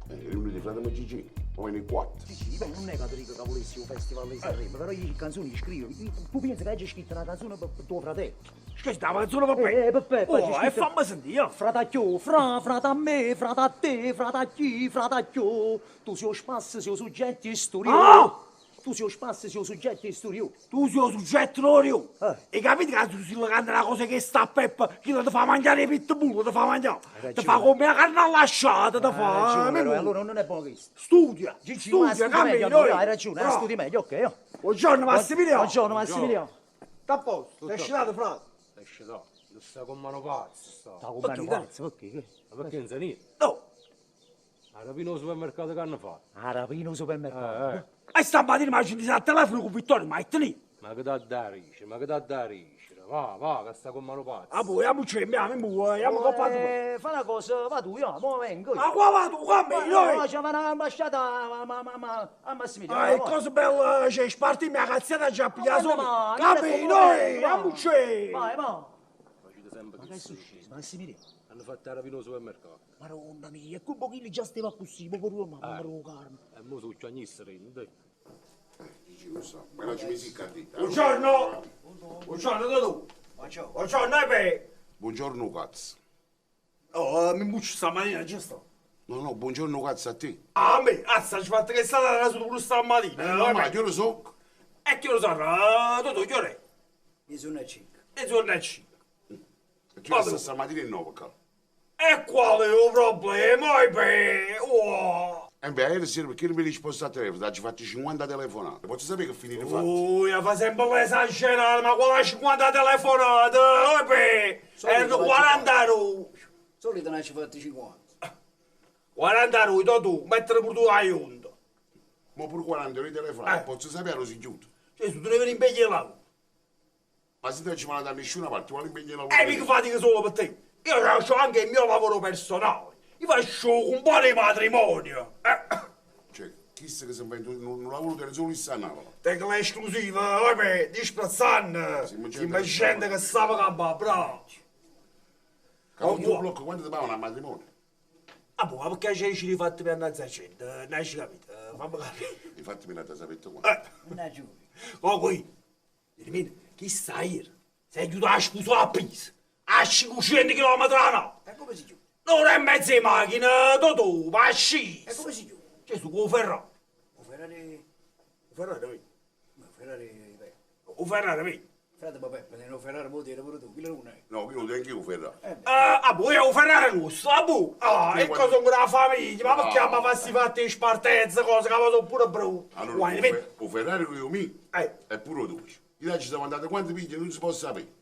Riuniti fratello Gigi, poi nei 4. Sì, beh, non è che ti dico che volessi un festival di Sanremo, però io canzoni le scrivo. Tu pensi che hai scritto una canzone per tuo fratello? Scritta una canzone per me? Per Peppe. Oh, e fammi sentire. Fratacchio, fra, frata a me, frata a te, frata a chi, fratacchio. Tu sei lo spasso, sei soggetto e studio. Ah! Tu sei lo spasso, sei soggetto e studio. Tu sei soggetto, Lorio. E capite che tu sei una cosa che sta a Peppa, che ti fa mangiare i pitbull, ti fa mangiare. Ti fa come la carne allasciata, ti fa. Ragione, però, allora non è buono questo. Studia, Gigi, studia, ma studi cammina, meglio, allora, noi. hai ragione, Bravo. studi meglio, ok. Oh. Buongiorno Massimiliano. Buongiorno Massimiliano. Sta a posto, sei sciato, frate. Sei sciato, non sta con mano pazzo, sta. Sta con mano pazzo, perché? Ma perché non sa niente? No. A rapina al supermercato che hanno fatto? A rapina al supermercato? E stamattina mi ha sentito al telefono con Vittorio, ma è lì. Ma che da dare, ma che da dare, va, va, che sta con mano pazzo. Ah, poi, amo c'è, mi amo, amo coppato. Fa una cosa, va tu, io, mo vengo. Ma qua va tu, qua me, No, noi. ci fa una ambasciata a Massimiliano. Ah, e cosa bella, c'è, sparti mia cazzata già pigliato solo. Ma Capi, noi, amo c'è. Vai, va. Facete sempre Ma che è successo, Massimiliano? Hanno fatto la rapina al supermercato. Madonna mia, e quel pochino già stava così, ma proprio mamma, madonna carne. E mo sono ciagnissere, dai. Gigi, lo so, ma non ci mi si candida. Buongiorno. Buongiorno, tu. Buongiorno. Buongiorno, Epe. Buongiorno, cazzo. Oh, mi buccio stamattina, giusto? No, no, buongiorno, cazzo, a te. Ah, a me, azza, ci fatto che è stata la pure stamattina. No, ma io lo so. E che lo so, tu, che ora è? Mi sono a 5. E sono a 5. E tu la stamattina è 9, cazzo. E qual è il problema, Epe? Oh. E beh, ieri sera perché non mi risposta al telefono? Ti fatti 50 telefonate. Posso sapere che finire fatto? Oh, fa sempre l'esagerata, ma quella 50 telefonate, Epe! Erano 42. Solito ne ci fatti 50. 42, tu, mettere pure tu la giunta. Ma pure 42 telefonate, posso sapere lo si chiude. Cioè, tu devi impegnare il lavoro. Ma se non ci vanno da nessuna parte, vuole impegnare il lavoro. E mica fatica solo per te. Io faccio anche il mio lavoro personale. Io faccio un po' di matrimonio. Cioè, chissà che si inventa un lavoro che solo in Sanavola. Tengo l'esclusiva, vabbè, disprezzando. Si ma gente che sa che bravo. Cavolo, tu blocco quando ti pagano a matrimonio? Ah, boh, ma perché c'è ci fatti per andare a gente? Non ci capito, fammi capire. Infatti mi l'ha sapete qua. Non giù. Oh, qui, dimmi, chi sta ieri? Sei aiutato a sposare a Pisa, a 500 km all'ora. E come si chiude? Un'ora e mezza di macchina, tu, ma sci. E come si chiude? C'è su con Ferrari. O Ferrari... Ferrari mio. Ma Ferrari Peppe. 'O Ferrari mio. Frate Peppe, tiene 'o Ferrari mo tiene pure tu, quello non è. No, io lo tengo io 'o Ferrari. Ah, boh, è 'o Ferrari nostro, ah, boh. Ah, e cosa sono la famiglia, ma perché ma fa sti fatti di spartenza, cose che sono pure brutte. Allora, Guarda, 'o, vedi? o Ferrari che io mi è pure tuo. Io ci siamo andati quanti pigli, non si può sapere.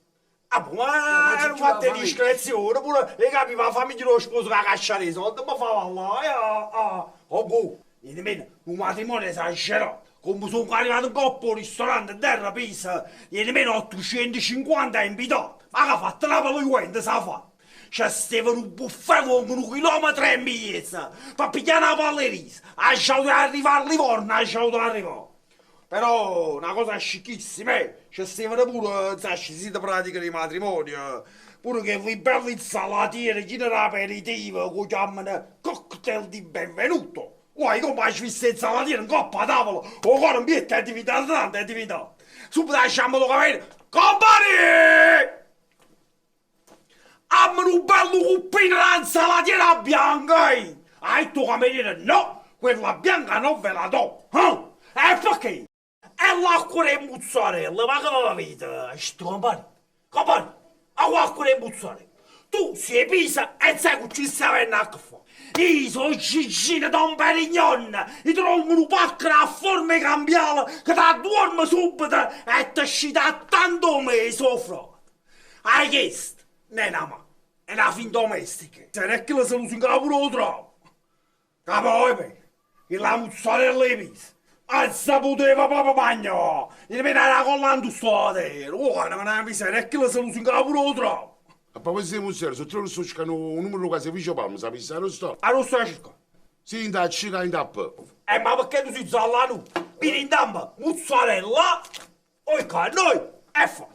Ah, boh, ma erano fatte discrezione, pure, e capiva la famiglia dello sposo che la caccia dei soldi, ma fa là, eh, ah, ah, oh, boh, niente meno, un matrimonio esagerato, come sono arrivato in coppa al ristorante terra pisa, niente meno 850 invitati, ma che ha fatto la paluente, sa fa? C'è stava un buffet lungo un chilometro e mezzo, per pigliare una pallerisa, ha lasciato arrivare a Livorno, ha lasciato arrivare. Però una cosa scicchissima, eh? C'è stava pure, sai, ci si pratica di matrimonio, pure che li belli insalatiere, chi era aperitivo, che chiamano cocktail di benvenuto. Guai, come hai visto insalatiere in coppa a tavola, o cuore in pietto è diventato tanto, è diventato. Subito lasciamo lo capire, compari! Abbiamo un bello cuppino di insalatiera bianca, eh! Hai tu cameriere, no! Quella bianca non ve la do, eh? E perché? E l'acqua e mozzarella, ma come la vita? Sto compagno, compagno, l'acqua e mozzarella. Tu sei pisa e sai che ci stai avendo a che fare. Io sono Gigino Don Perignon, io trovo un pacco a forma cambiale che ti dorme subito e ti scita tanto me soffro. Hai chiesto? Non è una mano, è una fin domestica. Se non è che la se lo si pure lo trovo. Capo, che la mozzarella e pisa. Ah, si poteva proprio mangiare! Gli viene la collando sto terra! Guarda, ma non mi è che la se lo si pure lo trovo! A proposito di mozzarella, se trovo sto cercando un numero che si dice Palma, sappi se lo sto? Ah, non sto cercando? Sì, in da C, in da P. Ma perché tu sei zallano? Vieni in damba, mozzarella, oi qua, noi, e fa!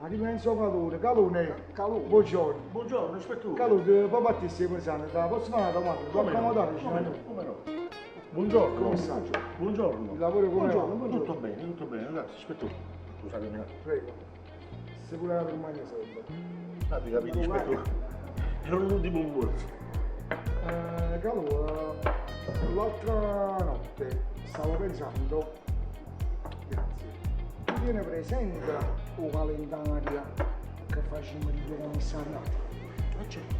Arriva Enzo Calone, Calone, Calone, buongiorno. Buongiorno, ispettore. Calone, papà ti stai pensando, te la posso fare una domanda? Come no? Accomodare, Come no? Come no? Buongiorno. Come sta? Buongiorno. Il lavoro come buongiorno, va? buongiorno. Tutto bene, tutto bene, grazie, ispettore. Scusate un attimo. Prego. Se pure la rimane sempre. Fate capito, ispettore. Era l'ultimo morso. Calone, l'altra notte stavo pensando, grazie, tu tieni presente il calendario che facciamo il commissariato? Ma certo.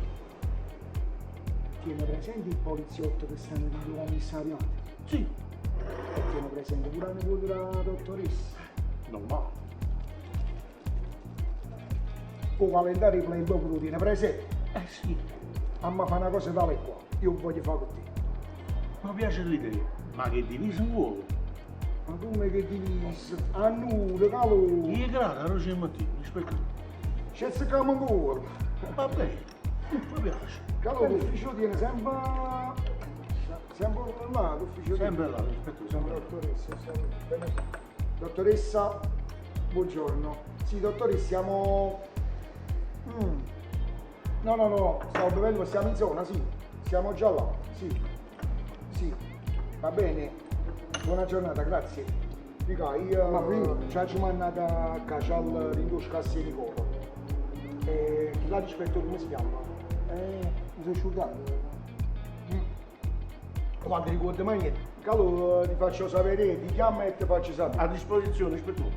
Tieni presente il poliziotto che sta nel commissariato? Sì. E tieni presente pure la nipote della dottoressa? Normale. Il calendario Playboy lo tieni presente? Eh sì. Amma fa una cosa tale qua, io voglio fare con te. Mi piace l'idea, ma che divisa vuole? Ma come che divisa? A nulla, calore! Chi è grata, non c'è mattino, ispettore. C'è siamo ancora! Va bene, mi piace. Calore, l'ufficio tiene sempre... Sempre là, l'ufficio tiene. Sempre là, ispettore, sempre là. Dottoressa, bene. Dottoressa, buongiorno. Sì, dottoressa, siamo... No, no, no, stavo bevendo, ma siamo in zona, sì. Siamo già là, sì. Sì, va bene. Buona giornata, grazie. Dica, io ci ho mandato a Cacial Rindosca a Nicola. E chi l'ha rispetto come si chiama? Mi sono sciugato. Quando ricordo mai niente. Calo, ti faccio sapere, ti chiamo e ti faccio sapere. A disposizione, ispettore.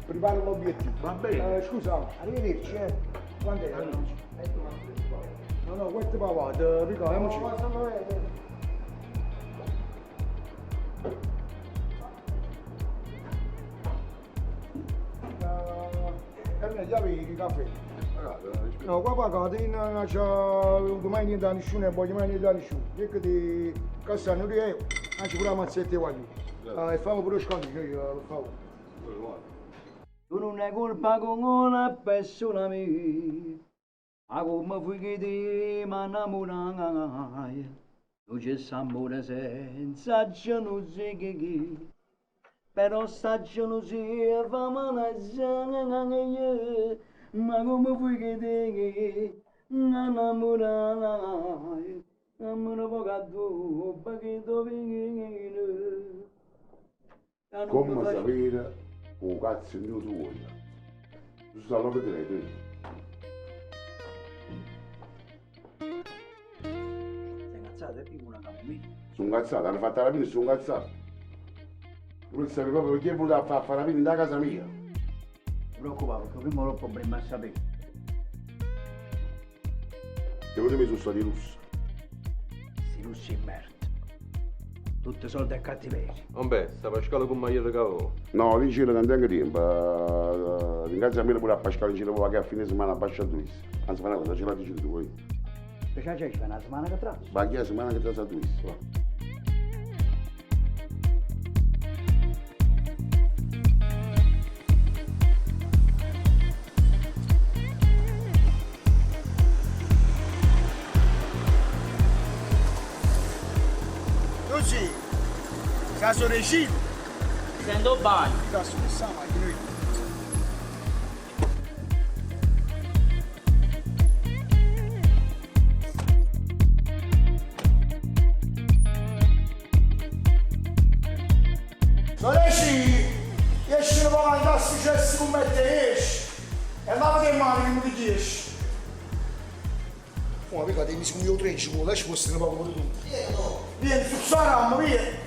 Preparo l'obiettivo. Va bene. Scusa, arrivederci, eh. Quando è? No, no, questo va avanti, ricordiamoci. Carne, già vedi il caffè. No, qua pagate, non c'è avuto mai niente da nessuno e voglio mai niente da nessuno. Io che ti cassano di euro, anche pure la mazzetta voglio. E famo pure lo sconto, per favore. Tu non hai colpa con una persona mia, ma come fui che ti innamorai, non c'è amore senza gelosia che però sta gelosia fa male, ma come fui che ti innamorai, amore poco a dopo che dove Come sapere o cazzo mio tuo? Tu stai a vedere te. Sei incazzato, è più una camomilla. Sono incazzato, hanno fatto la fine, sono incazzato. Volevo sapere proprio perché è venuto a fare a rapina da casa mia. Non ti preoccupare, perché prima o dopo dovremmo sapere. Secondo me sono stati russi. Sti russi di merda. Tutti soldi e cattiveria. Vabbè, sta Pasquale con Maiello Cavò. No, dice che non tengo tempo. Ringrazio a me pure a Pasquale in giro che a fine settimana a Bascia Duis. Anzi, fa una cosa, ce la dici tu poi. Perché c'è una settimana che tra. Ma chi è la settimana che tra a Duis? Va. Così, caso regime. Sento bagno. Cazzo, che sa, ma che noi. Soreci, esci ne può andare successo come te esci. E lava le mani che mi riesci. Oh, mica devi mi io 13, con lei ci può essere poco pure tu. Vieni, su Saram, vieni.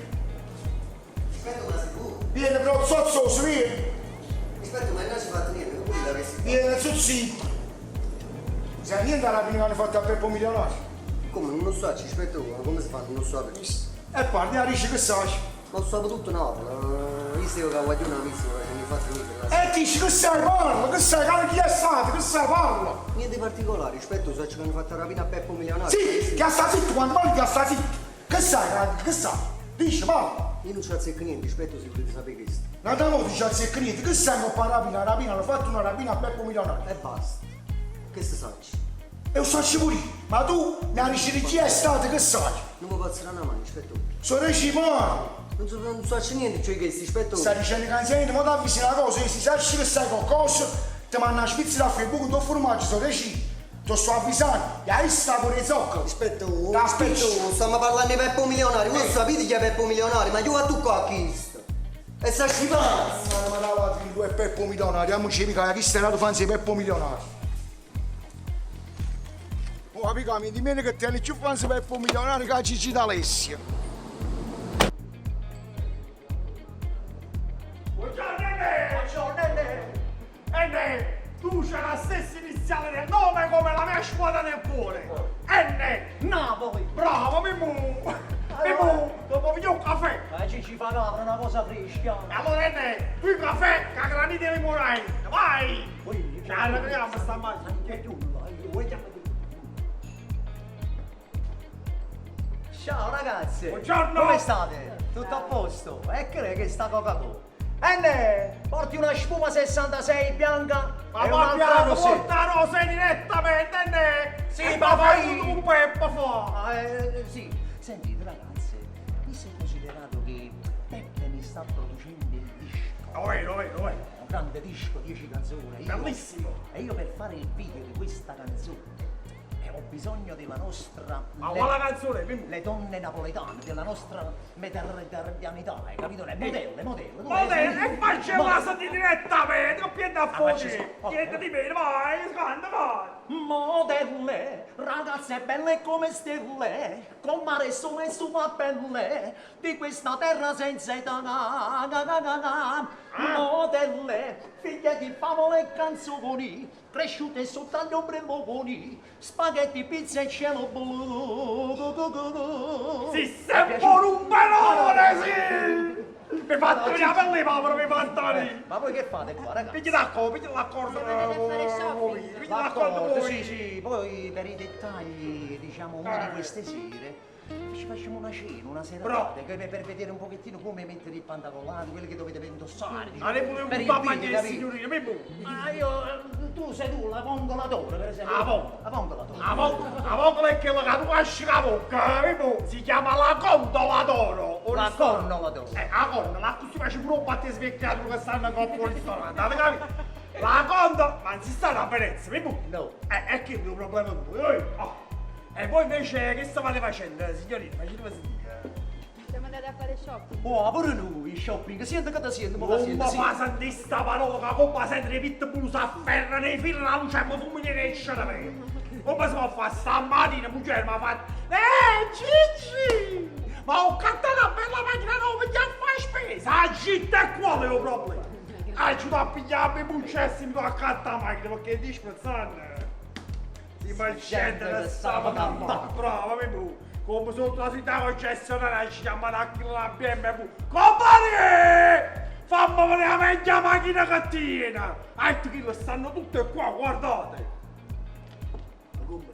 Vieni, però zozzoso, vieni. Aspetta, ma non si fa niente, tu pure l'avresti Vieni, zozzi. Se niente alla fine hanno fatto a Peppo milionario. Come non lo so, ci aspetto, ma come si fa? Non lo so. E parli, ah, dici che sai. Ma lo so tutto Napoli. Io stavo che voglio una messa, che mi fatto niente. E dici che sai, parla, che sai, che chi è stato, che sai, parla. Niente di particolare, rispetto, so che hanno fatto rapina a Peppo milionario. Sì, che sta zitto, quando parli che sta zitto. Che sai, che sai? Dici, parla. Io non ci azzecco niente, rispetto se volete sapere questo. Un'altra volta ci azzecca niente, che sai che fa rapina, rapina, hanno fatto una rapina a Peppo milionario. E basta. Che si sa? E lo so pure io, ma tu mi hai detto chi è stato, che sai? Non mi posso dare una mano, rispetto. Sono mano. Non so, non so niente, cioè che rispetto. Stai dicendo che insieme, ma ti avvisi una cosa, se sai che sai qualcosa, ti mando una Svizzera a fare buco do formaggio, sono reci. Ti sto avvisando, e hai sta con le zocche. Aspetta, Da aspetta, stiamo parlando di Peppo Milionario, voi sapete chi è Peppo Milionario, ma io a tu qua chi E sta scivando! Ma la tu è Peppo Milionario, amici mica, chi sta nato fanzi Peppo Milionario. Oh, amica, mi dimmi che te ne più fanzi Peppo Milionario che Gigi D'Alessio. Buongiorno Enne! Buongiorno Enne! Enne, tu c'hai la stessa iniziale del nome come la mia squadra del cuore! N! Napoli! Bravo Mimmu! Mimmu, dopo voglio un caffè! Ma Gigi fa capra, una cosa fresca! E allora Enne, tu il caffè che granite limonai! Vai! Ciao, ragazzi, sta male! Ciao ragazzi! Buongiorno! Come state? Tutto a posto? E che è che sta Coca-Cola? Enne, porti una spuma 66 bianca Ma e va un'altra piano, rosé. porta rosé direttamente, Enne! Sì, E ma ma fai poi- un Peppo fa! Ah, sì, sentite ragazze, visto e considerato che Peppe mi sta producendo il disco. Oh, vero, vero, vero. Un grande disco, 10 canzoni. Bellissimo. E io per fare il video di questa canzone ho bisogno della nostra... Ma quale canzone? Mimmo? Le donne napoletane, della nostra mediterraneità, hai capito? Le modelle, modelle. tu Modelle, le- e facci una sentire direttamente, non piede a Ah, facci fuoco! sì. Niente di meno, vai, squando, vai! Modelle, ragazze belle come stelle, con mare e sole sulla pelle, di questa terra senza età. Na, na, na, na, na. Modelle, figlie di favole e canzoni, cresciute sotto agli ombrelloni, spaghetti, pizza e cielo blu. Sì, sei un pelone, sì! Mi fate venire la pelle, povero, mi fate venire! Ma voi che fate qua, ragazzi? Pigli d'accordo, pigli d'accordo! Pigli d'accordo D'accordo, voi! sì, sì, poi per i dettagli, diciamo, una di queste sere ci facciamo una cena, una serata, che per vedere un pochettino come mettere il pantalone, quelli che dovete indossare. Ma ne volevo per il buttare a video, mangiare, capito? signorina, mi bu! Ma io, tu sei tu, la vongola d'oro, per esempio. La vongola. La vongola d'oro. La vongola, la vongola è quella che tu lasci la bocca, mi bu! Si chiama la gondola d'oro! La gondola d'oro. La gondola, così faccio pure un batte svecchiato che stanno con il ristorante, avete capito? La gondola, ma non si sta a Venezia, mi bu! No. È che è un problema tuo, oh. E voi invece che stavate facendo, signorina? Facetemi sentire. Siamo andati a fare shopping. Oh, pure noi, shopping, senti che ti sento, ma che Non senti, mi sì. fa sentire sta parola che come sente i pitbull si afferrano nei fili la luce e mi fumano e esce da me. Come si può fare stamattina, mugger, mi ha fatto... Gigi! Ma ho cantato una bella macchina nuova, che fai spesa, 'a città qual è 'o problema? Aiuto a pigliarmi bucessi mi a catta 'a macchina perché disprezzando. Si ma gente che sta campando, brava Mimù. Come sotto la città concessionaria ci chiamano a chi la BMW. Compagni! Fammi vedere la meglio macchina che tiene! Altri che stanno tutte qua, guardate! Ma come?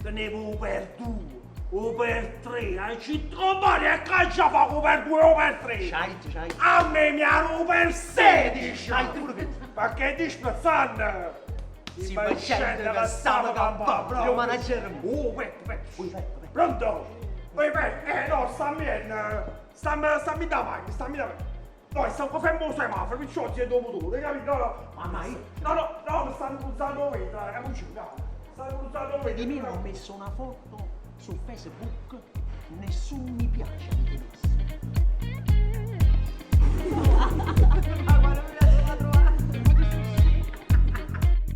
Tenevo per due, o per tre, hai ci compagni e caccia fa o per due o per tre! C'hai, c'hai. A me mi hanno per 16! C'hai pure che... Ma che disprezzando! Si ma gente che sta campando, bravo manager. Oh, Peppe, Peppe. Pronto? Oi, Peppe, eh no, stammi in, stammi, stammi davanti, stammi davanti. No, sto fermo il semaforo, perciò ti do motore, capito? No, no, Ma io... No, no, no, mi stanno bruciando vetro, è un no. Stanno bruciando vetro. Di me ho messo una foto su Facebook, nessun mi piace avete messo.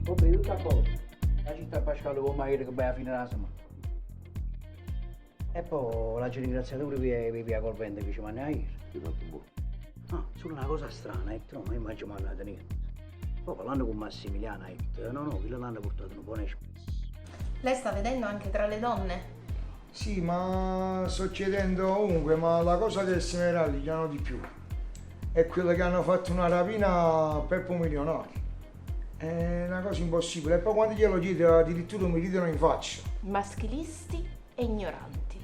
Vabbè, tutto a posto. La città Pasquale con Maire che vai a fine della settimana. E poi la ringraziato pure per, per, per col vento che ci manda ieri. Ti fatto buono. Ah, solo una cosa strana, ha detto, no, ma io mi mandato niente. Poi parlando con Massimiliano ha detto, no, no, quello l'hanno portato un buon espresso. Lei sta vedendo anche tra le donne? Sì, ma sto chiedendo ovunque, ma la cosa che si meravigliano di più è quella che hanno fatto una rapina a Peppo Milionario. È una cosa impossibile. E poi quando glielo chiedo addirittura mi ridono in faccia. Maschilisti e ignoranti.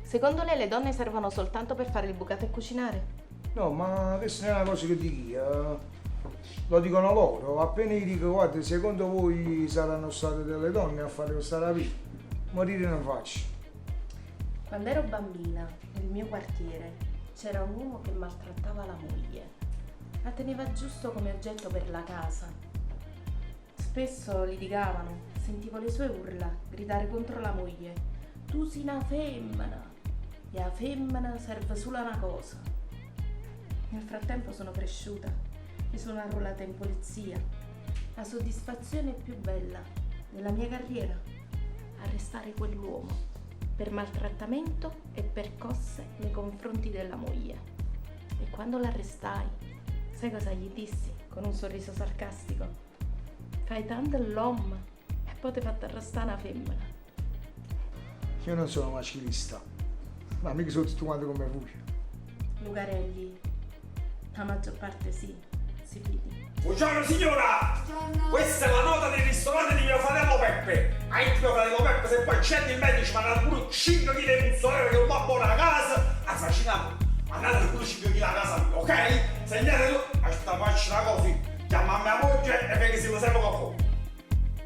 Secondo lei le donne servono soltanto per fare il bucato e cucinare? No, ma questa non è una cosa che dico io. Lo dicono loro. Appena gli dico, guarda, secondo voi saranno state delle donne a fare questa rapina? Morire in faccia. Quando ero bambina, nel mio quartiere, c'era un uomo che maltrattava la moglie. La teneva giusto come oggetto per la casa. Spesso litigavano, sentivo le sue urla, gridare contro la moglie. Tu sei una femmina! E la femmina serve solo a una cosa. Nel frattempo sono cresciuta, mi sono arruolata in polizia. La soddisfazione più bella della mia carriera, arrestare quell'uomo per maltrattamento e percosse nei confronti della moglie. E quando l'arrestai, sai cosa gli dissi con un sorriso sarcastico? Fai tanto l'uomo e poi ti fatto arrestare una femmina. Io non sono maschilista, ma mica sono tutto quanto come voi. Lucarelli, la maggior parte sì, si fidi. Buongiorno signora! Questa è la nota del ristorante di mio fratello Peppe. Anche mio fratello Peppe, se poi c'è il medico ci manda pure 5 kg di mozzarella che non va buona a casa. Anzi, facciamo, mandate pure 5 kg a casa mia, ok? Segnatelo. Aspetta, faccio una cosa. Chiama mia moglie e venga se lo serve qualcuno.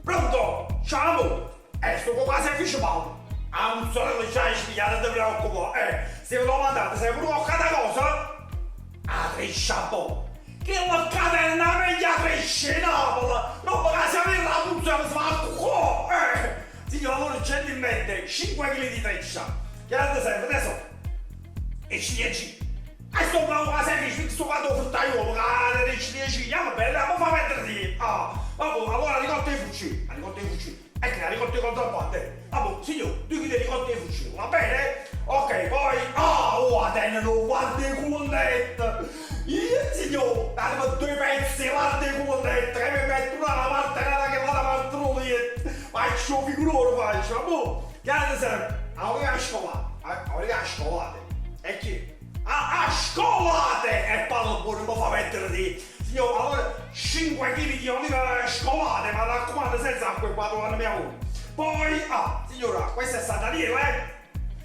Pronto? Ciao! Sto con quasi fish paolo. A mozzarella già è spiegata, non ti preoccupare. Se ve lo mandate, se pure qualche cosa, a treccia po'. Che la catena meglio cresce Napoli! Non mi si avere la puzza si fa a cucò! Signora, allora gentilmente 5 kg di treccia. Che altro serve adesso? E ciliegie. E sto bravo a semplice, sto quando fruttaiolo, che le ciliegie, va bene, ma fa mettere di. Ah, vabbè, allora ricotta e fucci. La ricotta e fucci. Ecco, la ricotta e contrabbando. Vabbè, signor, 2 kg di ricotta e fucci, va bene? Ok, poi. Ah, oh, tengono guarda cullette. Io, signor, hanno due pezzi, guarda cullette, che mi metto una da parte e una che va da parte Faccio figurone, faccio, ma boh, che altro serve? A ora scolate, a ora scolate. E chi? A, a scolate! E parlo buono, mi fa mettere di... Signor, allora 5 kg di olive scolate, ma raccomando senza acqua qua dove mia moglie. Poi, ah, signora, questa è stata Daniele, eh?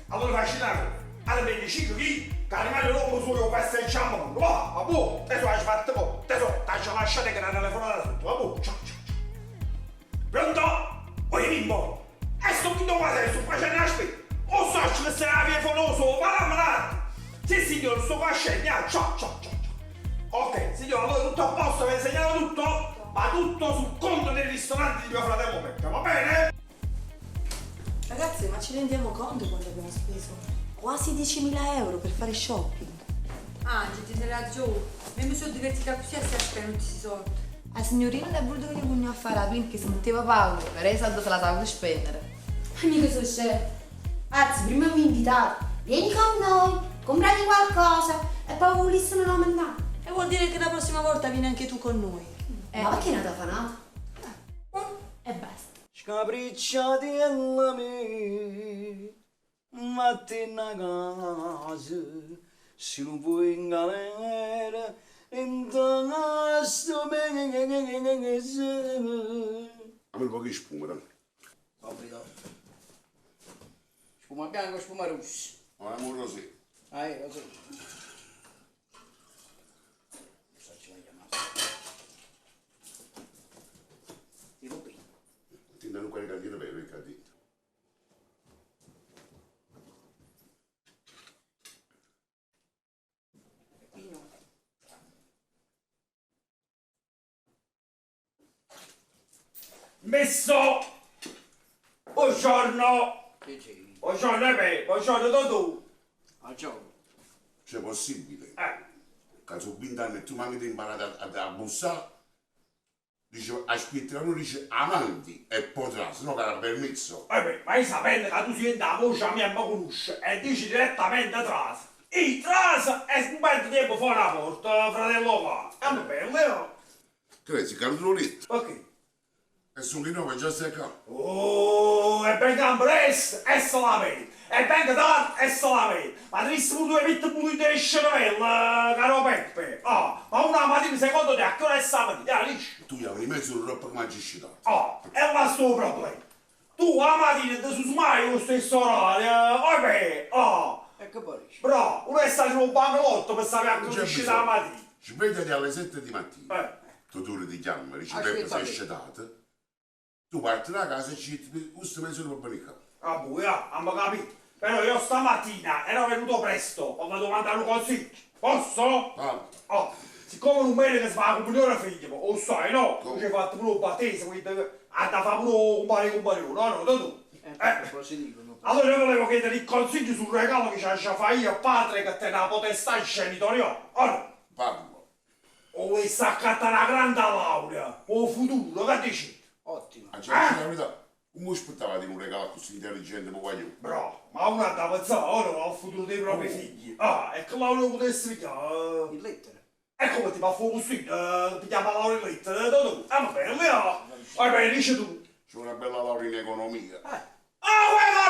Allora faccio una cosa. Allora prendi 5 kg, che rimane l'uomo solo festeggiamo pure. Va, va buono. Adesso hai fatto po'. Adesso ti lasciate che la telefonata sotto. Va buono. Ciao, ciao, ciao. Pronto? Oi bimbo. E sto qui dove sto facendo la spesa. O so che se la via fonoso, va la malata. Sì signor, sto qua scendendo. Ciao, ciao, ciao, ciao. Ok, signor, allora tutto a posto, vi ho insegnato tutto? Ma tutto sul conto del ristorante di mio fratello Peppe, va bene? Ragazzi, ma ci rendiamo conto quanto abbiamo speso? Quasi 10.000 euro per fare shopping. Anzi, ti sei laggiù. Io mi sono divertita così a spendere tutti questi soldi. La signorina non è voluto venire con noi a fare la perché si metteva paura, per lei soldi se la stava per spendere. Ma mica sono scema. Anzi, prima mi invitato. Vieni con noi, comprati qualcosa. E poi volessimo aumentare. E vuol dire che la prossima volta vieni anche tu con noi. Ma perché non ti fa nada? E basta. Scapricciatella mia, vattene a casa, se non vuoi in galera, in sto mese. A me un po' di spuma, dai. Obbligo. Spuma bianca o spuma rossa? Ma è un rosé. Ah, lo so. Cosa ci vogliamo? Tipo qui. Ti danno quelle candine per il candito. Pino. Messo! Buongiorno! Che c'è? Buongiorno Pepe, buongiorno Totò! A gioco. C'è possibile? Eh. Che sono 20 anni e tu manchi di imparare a, a, a bussare, dice, aspetta, uno dice avanti e poi tra, se no che era permesso. Vabbè, ma io sapendo che tu senti la voce mia e mi conosci e dici direttamente trasa. E trasa e non perdi tempo fuori la porta, fratello qua. È un bello, eh? Che sei caduto letto? Ok. E sono di nuovo già sei qua. Oh, e ben presto, e se la vedi. E ben tardi, e se la vedi. Ma triste pure due pitte pulite di cervello, caro Peppe. Ah, ma una mattina secondo te a che ora è stamattina? Dici? Tu gli avevi mezzo un roba che mi hai scitato. Oh, e là sto problema. Tu la mattina ti su mai lo stesso orario, vabbè, oh. E che poi? Bro, uno è stato un bangalotto per sapere a Non che c'è uscita la bisogno. mattina. Svegliati alle 7 di mattina. Eh. Tu tu ti chiami, dici Aspetta, Peppe sei Peppe. scetato. Tu parti da casa e ci questo mezzo per venire qua. Ah, boh, abbiamo capito. Però io stamattina ero venuto presto, ho voluto mandare un consiglio. Posso? Ah. Oh, siccome non bene che si fa la comunione figlio, lo sai, no? Tu ci hai fatto pure un battesimo, quindi ha da fare pure un compare compare, no, no, tu tu. Eh, cosa dicono? Allora io volevo chiedere il consiglio sul regalo che ci ha fatto io, padre, che te la potestà genitoriale. Ora, Parlo. o volessi accattare una grande laurea, o futuro, che dici? Ottimo. A cioè, la verità, non mi aspettava di un regalo così intelligente per voglio. Bro, ma uno ha da pensare ora al futuro dei propri figli. Ah, e che laurea potessi pigliare? In lettere. E come ti fa fuoco sì? Pigliamo la laurea in lettere, da tu. Ah, va bene, via. Va bene, dici tu. C'è una bella laurea in economia. Ah,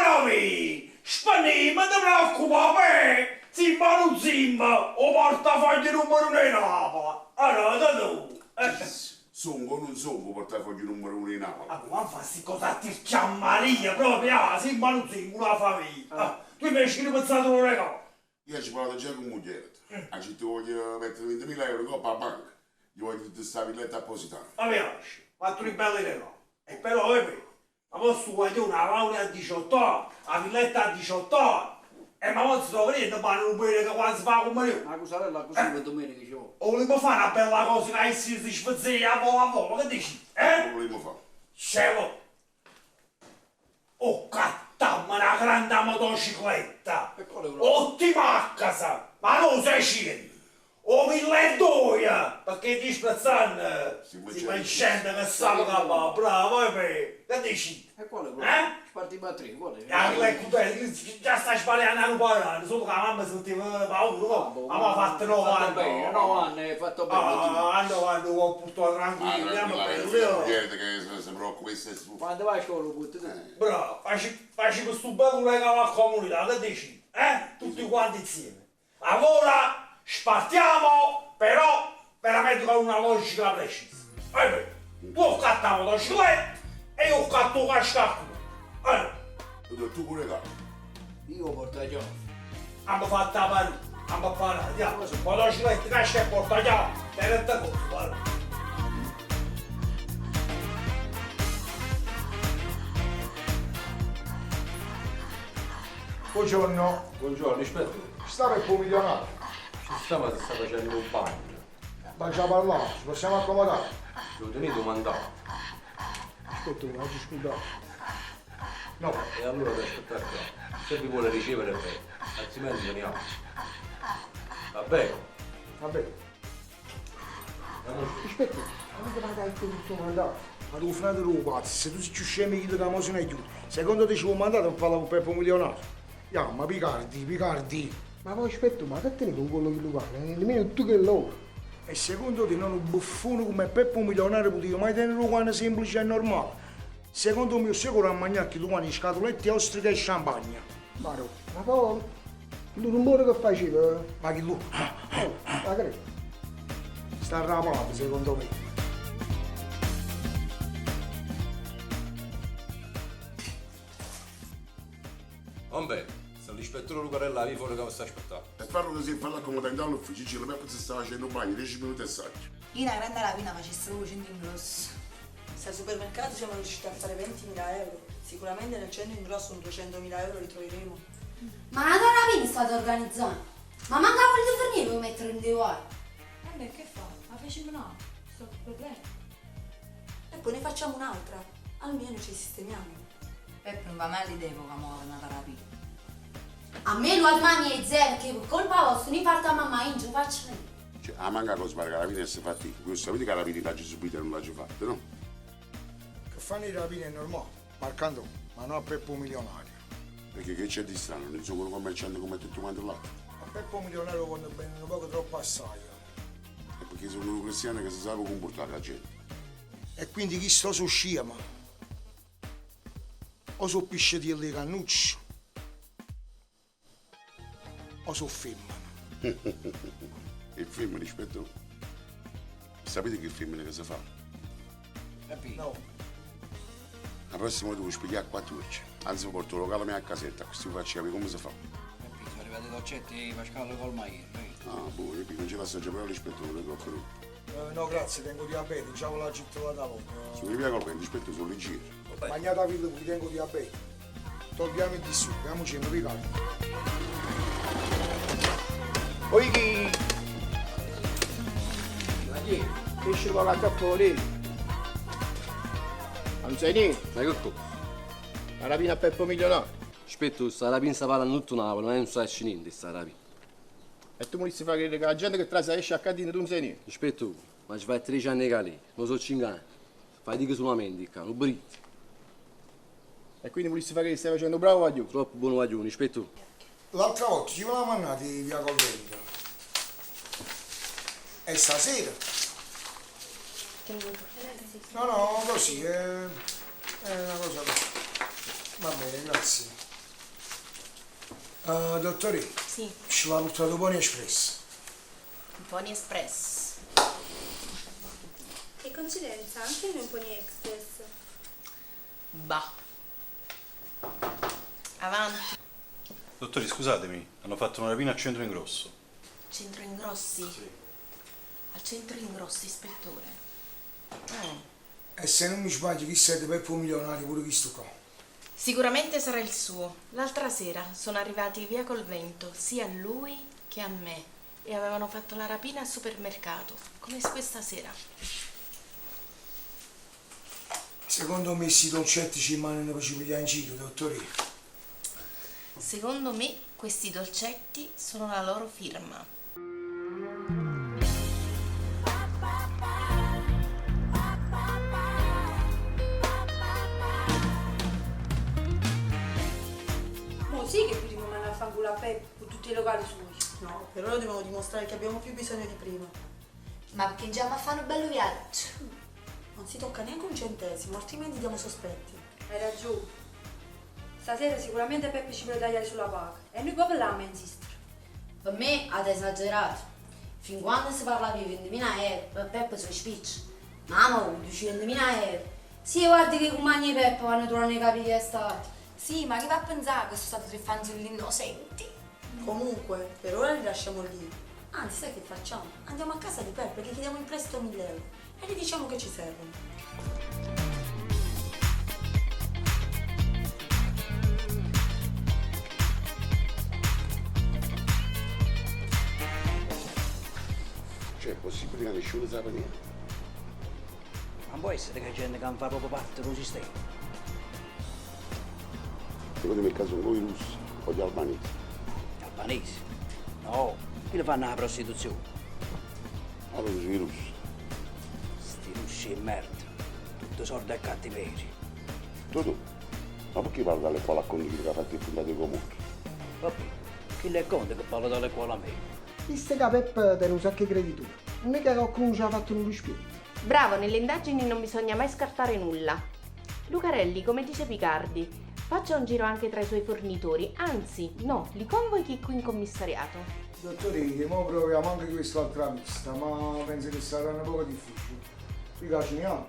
economia! Spagni, ma ti preoccupare, Zimma non zimma, o portafoglio numero uno in Napoli. Allora, da tu. Eh. Songo o non songo portafoglio numero uno in Napoli. Ah, ma fa sti cosa a tirci Maria proprio, ah, zimma non zimma, una famiglia. Ah, tu invece che ne pensato un regalo? Io ci parlato già con moglie. A ci ti voglio mettere 20.000 euro in coppa alla banca. Gli voglio tutta sta villetta a Positano. Ma piace, fatto un bello regalo. E però, vedi, ma posso guardare una laurea a 18 anni, la villetta a 18 anni. E ma non si trova niente, ma non bene che quando si fa come io. La cosarella così per domenica ci vuole. O volevo fare una bella cosa che si si sfazzia a vola a vola, che dici? Eh? Lo volevo fare. Cielo! Oh, cattamma una grande motocicletta! Ottima a casa! Ma non 600! O 1200! Perché ti sprezzano! Si mangiando che sa che va, bravo, e beh! Che dici? E quale Eh? Sparti batterie, quale? Ya, già stai sbagliando a rubare, solo che la mamma si metteva paura, no? Ma mi ha fatto 9 Fatto anni. bene, 9 anni, hai fatto bene. Ah, hanno hanno ho portato tranquillo, Ah, andiamo tranquilla, per la moglie che se, se preoccupa questo è su. Quando vai a scuola lo butti tu. Bravo, facci, facci questo bello regalo alla comunità, che dici? Eh? Tutti quanti insieme. Allora, spartiamo, però veramente con una logica precisa. Eh beh, tu ho fatto la motocicletta e io ho fatto il cascacco. Allora, Tu pure regalo. Io porto a gioco. abbiamo fatto la parete, abbiamo fatto, andiamo, motocicletta, casca e porta chiave, tenete conto, guarda. Buongiorno. Buongiorno, ispettore. Sta per il milionario. Ci sta ma si sta facendo un bagno. Ma già parlato, ci possiamo accomodare. Lo tenete un mandato. Aspetta, non ci scusate. No. E allora da aspettare qua. Se vi vuole ricevere bene, altrimenti veniamo. Va bene? Va bene. Aspetta, ma che vada a tutto mandato? Ma tu fratello tu pazzo, se tu sei più scemo che la mossa non aiuta. Secondo te ci vuoi mandato un parla con Peppo Milionario? Ya, ma Picardi, Picardi. Ma poi aspetta, ma che teneva un quello che cane? Nemmeno tu che loro. E secondo te non un buffone come Peppo milionario poteva mai tenere un cane semplice e normale? Secondo me sicuro a mangiare che tu in scatolette, ostriche e champagne. Maro, ma poi il rumore che faceva. Ma chi tu? Oh, ma che Sta arrapato secondo me. Vabbè, sta l'ispettore Lucarella lì fuori che mi sta aspettando. E farlo così, farlo accomodare all'ufficio, Gigi, Peppo si stava facendo un bagno, 10 minuti e sacco. Io una grande rapina facessi proprio centro ingrosso. Se al supermercato siamo riusciti a fare 20.000 euro, sicuramente nel centro ingrosso un 200.000 euro li troveremo. Ma una rapina state organizzando? Ma manca volete finire per mettere in dei guai. Eh beh, che fa? Ma facciamo no, sto problema. E poi ne facciamo un'altra, almeno ci sistemiamo. Peppe non va mai all'idea che muove una rapina. A me lo mani è zero, che per colpa vostra non parto a mamma io non ci faccio niente. Cioè, a manca cosa pare che la rapina si è fatta. Voi sapete che la rapina l'ha subita e non l'ha fatta, no? Che fanno i rapini è normale, Marcando, ma non a Peppo milionario. Perché che c'è di strano? Non sono un commerciante come tutto quanto l'altro. A Peppo milionario quando bene un poco troppo assai. È perché sono un cristiano che si sa comportare la gente. E quindi chi sto su scema? O su piscetielli cannucci? O su femmine? Il film rispetto. Sapete che film che si fa? No. La prossima volta vi spiegare a 14. Anzi, vi porto il locale mia a casetta, così vi faccio capire come si fa. Sono arrivati i dolcetti Pasquale col maiale. Ah, boh, io non ce la so già, però rispetto non le troppo. No, grazie, tengo diabete, già ve l'ho trovata poco. Sono via col vento, rispetto sono leggero. Magnata vita qui tengo diabete. Togliamo il di su, andiamo in piccato. Poi chi? Ma chi? Che ci vuole a fuori? Non sai niente? Ma che cosa? La rapina a Peppo Milionario. Aspetta, sta rapina sta parlando tutto Napoli, ma non sai niente sta rapina. E tu vorresti fare credere che la gente che trasa esce a cantina tu non sai niente? Aspetta, ma ci fai 13 anni che lì, non so 5 anni. Fai di che solamente qua, non britti. E quindi vorresti fare che stai facendo bravo voglio? Troppo buono voglio, aspetta. L'altra volta ci volevamo andati via col vento. E stasera? Te lo vuoi portare? No, no, così, è una cosa così. Va bene, grazie. Dottore, Sì, ci va portato Pony Express. un Pony Express. Che coincidenza, anche noi un Pony Express. Bah. Avanti. Dottori, scusatemi, hanno fatto una rapina al centro ingrosso. Centro Ingrossi? Sì. Al centro Ingrossi, ispettore. E se non mi sbaglio, chi siete Peppo milionario pure questo qua? Sicuramente sarà il suo. L'altra sera sono arrivati via col vento, sia a lui che a me, e avevano fatto la rapina al supermercato, come questa sera. Secondo me questi dolcetti ci mandano per ci pigliare in giro, dottore. Secondo me questi dolcetti sono la loro firma. Mo sì che potremmo mandare a fanculo a Peppe con tutti i locali suoi. No, per ora dobbiamo dimostrare che abbiamo più bisogno di prima. Ma perché già mi fanno un bello viaggio. Non si tocca neanche un centesimo, altrimenti diamo sospetti. Hai ragione. Stasera sicuramente Peppe ci vuole tagliare sulla paga e noi proprio là a insistere. Per me avete esagerato. Fin quando si parlava di 20.000 euro, per Peppe sono spicci. Mamma, 200.000 euro. Sì, guardi che i compagni di Peppe vanno trovando i capi di estate. Sì, ma chi va a pensare che sono stati tre fanciulli innocenti? Comunque, per ora li lasciamo lì. Anzi, sai che facciamo? Andiamo a casa di Peppe, gli chiediamo in prestito 1000 euro e gli diciamo che ci servono. Cioè, è possibile che nessuno sappia niente? Ma può essere che gente che non fa proprio parte del sistema. Secondo me il caso sono i russi o gli albanesi. Gli albanesi? No, qui le fanno la prostituzione. Allora sono i russi. Sti russi e merda. Tutto sordo e cattiveria. Tu tu? Ma perché parli dalle quali a condividere che ha fatto il puntato comune? Vabbè, Chillo è Conte che parla tale e quale a me. Visto che Peppe tene un sacco 'e creditori, nun è che qualcuno ci ha fatto nu dispietto. Bravo, nelle indagini non bisogna mai scartare nulla. Lucarelli, come dice Picardi, faccia un giro anche tra i suoi fornitori, anzi, no, li convochi qui in commissariato. Dottore, mo proviamo anche quest'altra pista, ma penso che sarà un poco difficile. Mica ce ne ha.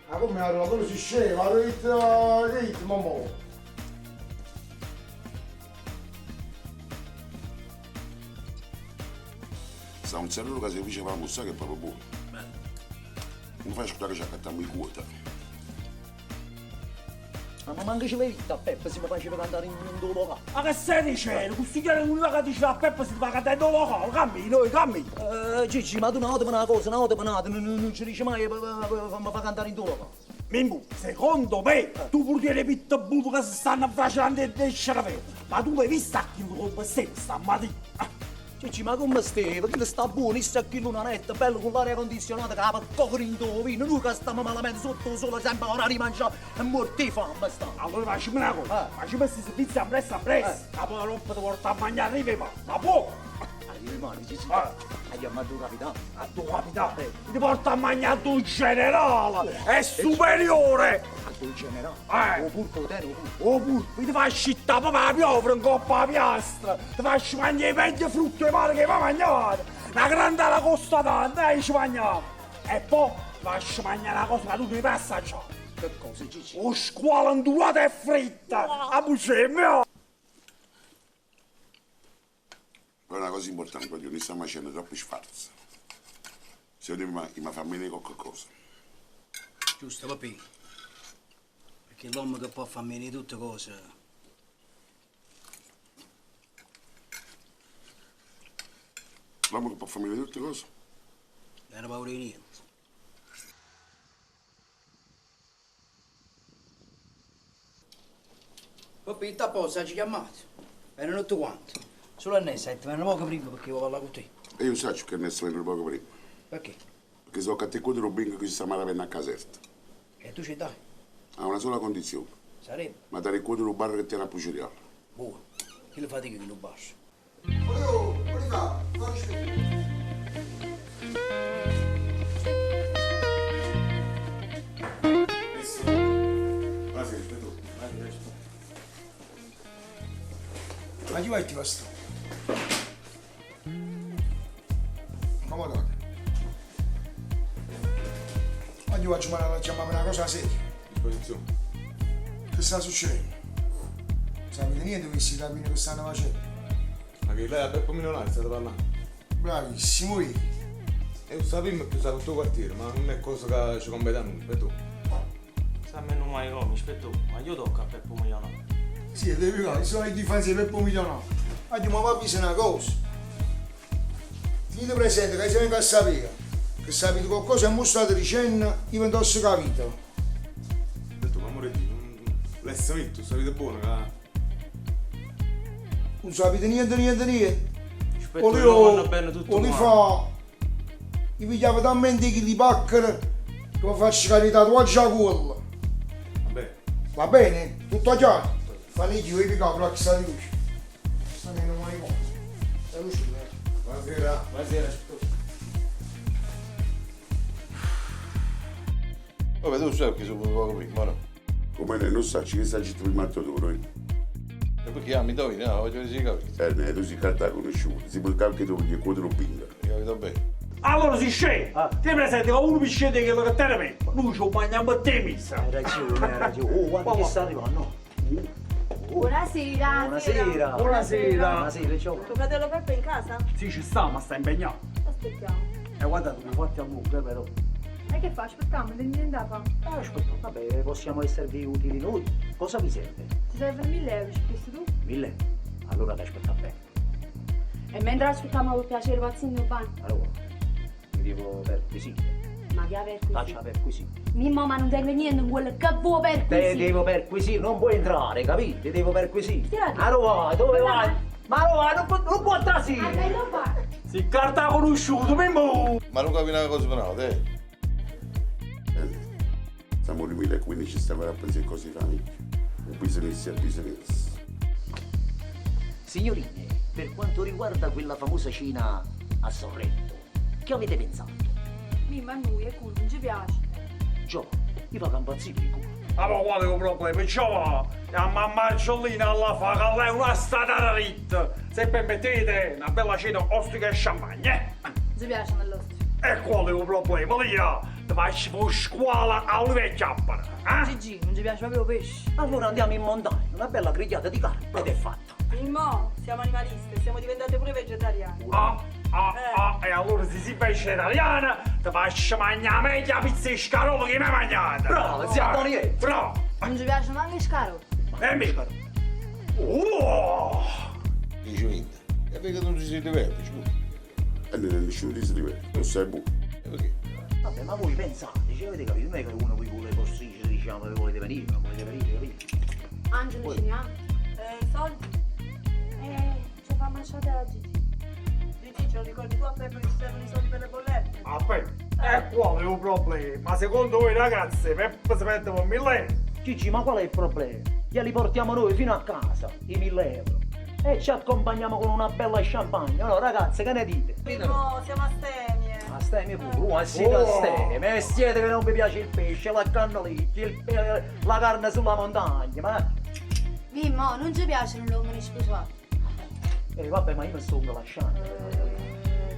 Ma come la cosa si scema, ha detto, detto, mamma. Sta un serruto che si faceva la moussaka che è proprio buono. Non fai ascoltare che ci accattiamo i quota. Ma manco ci avevi detto a Peppe se mi faceva cantare in un locale. Ma che stai dicendo? Questo chiaro non che diceva a Peppe si fa cantare in un locale, cammino, cammino. Eh, Gigi, ma tu una volta per una cosa, una volta per un'altra, non, non ci dici mai, fammi fa cantare in tuo locale. Mimmo, secondo me, tu pur tieni pitbull che si stanno facendo del cervello, ma tu l'hai vista a chi lo sempre stamattina? Gigi, ma come stai? Perché sta buono, sta qui una netta, bello con l'aria condizionata, che la coccere in tuo vino, noi che stiamo malamente sotto il sole, sempre ora di mangiare, è morto di fame sta. Allora facciamo una cosa, facciamo questi servizi a presto a presto, la poi roba ti porta a mangiare arriva, ma può? Arriva, male, Gigi. Andiamo a tuo capitano. A tuo capitano? Ti porta a mangiare tu generale, è superiore! A tuo generale? Eh! O purpo, te, o purpo. O purpo, ti fai scittare proprio la piovra in coppa alla piastra, ti faccio mangiare i meglio frutti e mare che va mangiare, una grande la costa tanto, e ci mangiamo! E poi ti faccio mangiare una cosa che tu devi assaggiare. Che cosa, Gigi? O squalo indurata e fritta, a bucemio! Però è una cosa importante, voglio, noi stiamo facendo troppi sfarzi. Secondo me mi fa meno qualche cosa. Giusto, papì. Perché l'uomo che può far meno di tutte cose. L'uomo che può far meno di tutte cose? Non ha paura di niente. Papì, a posto, ci chiamato. Erano tutti quanti. Solo a me, senti, ma poco prima perché volevo parlare con te. E io so che ne sto poco prima. Perché? Perché so che te cuoio lo bingo che si sta male a caserta. E tu ci dai? A una sola condizione. Sarebbe? Ma dare il cuoio lo bar che tiene a Puciriale. Buono. Chi lo fatica chi lo bacio. Ma chi vai ti va sto? Accomodate. Oggi faccio una, chiamare una cosa seria. Disposizione. Che sta succedendo? Sapete niente questi rapini che stanno facendo? Ma che lei a Peppo Milionario state parlando? Bravissimo, io. E lo sappiamo che usa tutto il quartiere, ma non è cosa che ci compete a noi, per tu. Sa me non mai come, aspetta, ma io tocco a Peppo Milionario. Sì, devi fare, sono i difensori Peppo Milionario. Oggi ma va avvisa una cosa. Tenete presente che se vengo a sapere che sapete qualcosa e mi state dicendo, io vi intossico la vita. Ho detto, ma amore Dio, non... L'essere detto, sapete buono che... Non sapete niente, niente, niente. Aspetta, io vanno bene tutto O li quanto. fa... Io vi chiamo talmente che li paccano che mi faccio cadere i tatuaggi a culo. Vabbè. Va bene? Tutto chiaro? Fanno io, io vi capro a chissà di luce. Sta nel manicomio. La luce, eh. Buonasera. Buonasera, aspetta. Vabbè, tu sai che sono venuto poco prima, no? Come ne non sa, ci sta gitto prima tu, noi. E perché ah, mi indovini, no? Voglio vedere se capito. Eh, ne, tu sei carta conosciuto, si può anche tu perché cuoio lo bingo. Capito bene. Allora si scende, ti presenti che uno mi scende che lo che te ne Peppo, noi ci mangiamo a te messa. Hai ragione, hai ragione. Oh, guarda che sta arrivando. Buonasera. Buonasera. Buonasera. Buonasera, ciao. Tuo fratello Peppe è in casa? Sì, ci sta, ma sta impegnato. Aspettiamo. E guardate, mi fatti a lungo, però. E che fa? Aspettiamo, non niente da fare. Aspetta, vabbè, possiamo esservi utili noi. Cosa vi serve? Ti servono 1000 euro, ci pensi tu? 1000? Allora ti aspetta bene. E mentre aspettiamo per piacere pazzino in bagno. Allora, mi devo perquisire. Ma che perquisire? Faccia perquisire. Mimmo, ma non tengo niente in quello che vuoi Te perquisire. devo perquisire, non puoi entrare, capito? Ti devo perquisire. Tirati. Allora vai, dove vai? Ma allora non può, non può trasire! Ah, bello qua. Si carta conosciuto, Mimmo! Ma non capi una cosa per un'altra, eh? Siamo nel 2015, stiamo a pensare cose di famiglia. Un business è business. Signorine, per quanto riguarda quella famosa cena a Sorrento, che avete pensato? Mimma a noi e culo non ci piace. Gio, io vado a impazzire il culo. Ma poi qual è il problema? Giova, la mamma Angiolina alla fa che lei è una strada dritta. Se permettete, una bella cena ostrica e champagne, eh? Non ci piace nell'ostrica. E qual è il problema, Lia? Ti faccio fare scuola a olive e chiappara, eh? Gigi, non ci piace proprio il pesce. Allora andiamo in montagna, una bella grigliata di carne ed è fatta. Mimmo, siamo animaliste, siamo diventate pure vegetariane. Ah, ah, ah, e allora se sei vegetariana, ti faccio mangiare meglio la pizza e scarola che mi hai mangiata. Bravo, zia Antonietta. Bravo. Non ci piace neanche il scarotto. E mi... Oh! Dici vinto. E perché non ci si diverte, scusa? E non nessuno ti si diverte, non sei buono. E perché? Vabbè, ma voi pensate, cioè, avete capito? Non è che uno vi vuole costringere, diciamo, che volete venire, non volete venire, capito? Angelo, ci andiamo? Soldi? Ci fa mangiare la Gigi. Gigi, ce lo ricordi tu a Peppe che ci servono i soldi per le bollette? Aspetta, e qual è il problema? Ma secondo voi ragazzi, Peppe si mette con 1000 euro? Gigi, ma qual è il problema? Glieli portiamo noi fino a casa, i 1000 euro. E ci accompagniamo con una bella champagne. No, ragazze, che ne dite? Mimmo, siamo astemie. Astemie pure, oh, siete astemie. E siete che non vi piace il pesce, la cannolicchia, la carne sulla montagna, ma... Mimmo, non ci piacciono gli uomini sposati. Vabbè, ma io mi sto lasciando.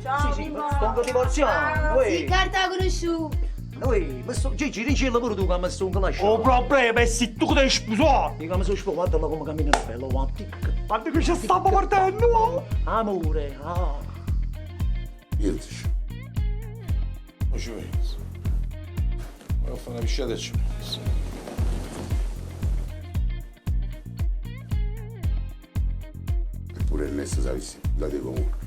Ciao, Sì, sì, Mimmo. sto divorziando. Sì, Uè. carta conosciuta. Noi, mi sto... Gigi, dicelo pure tu che mi sto lasciando. Il problema è se tu ti sposato. Io che mi sono sposato, guarda come cammina bello, guarda. Guarda che ci stiamo partendo. Amore, ah. Niente. Non ci penso. Voglio fare una pisciata e ci penso. Eppure Ernesto sapessi, date comunque.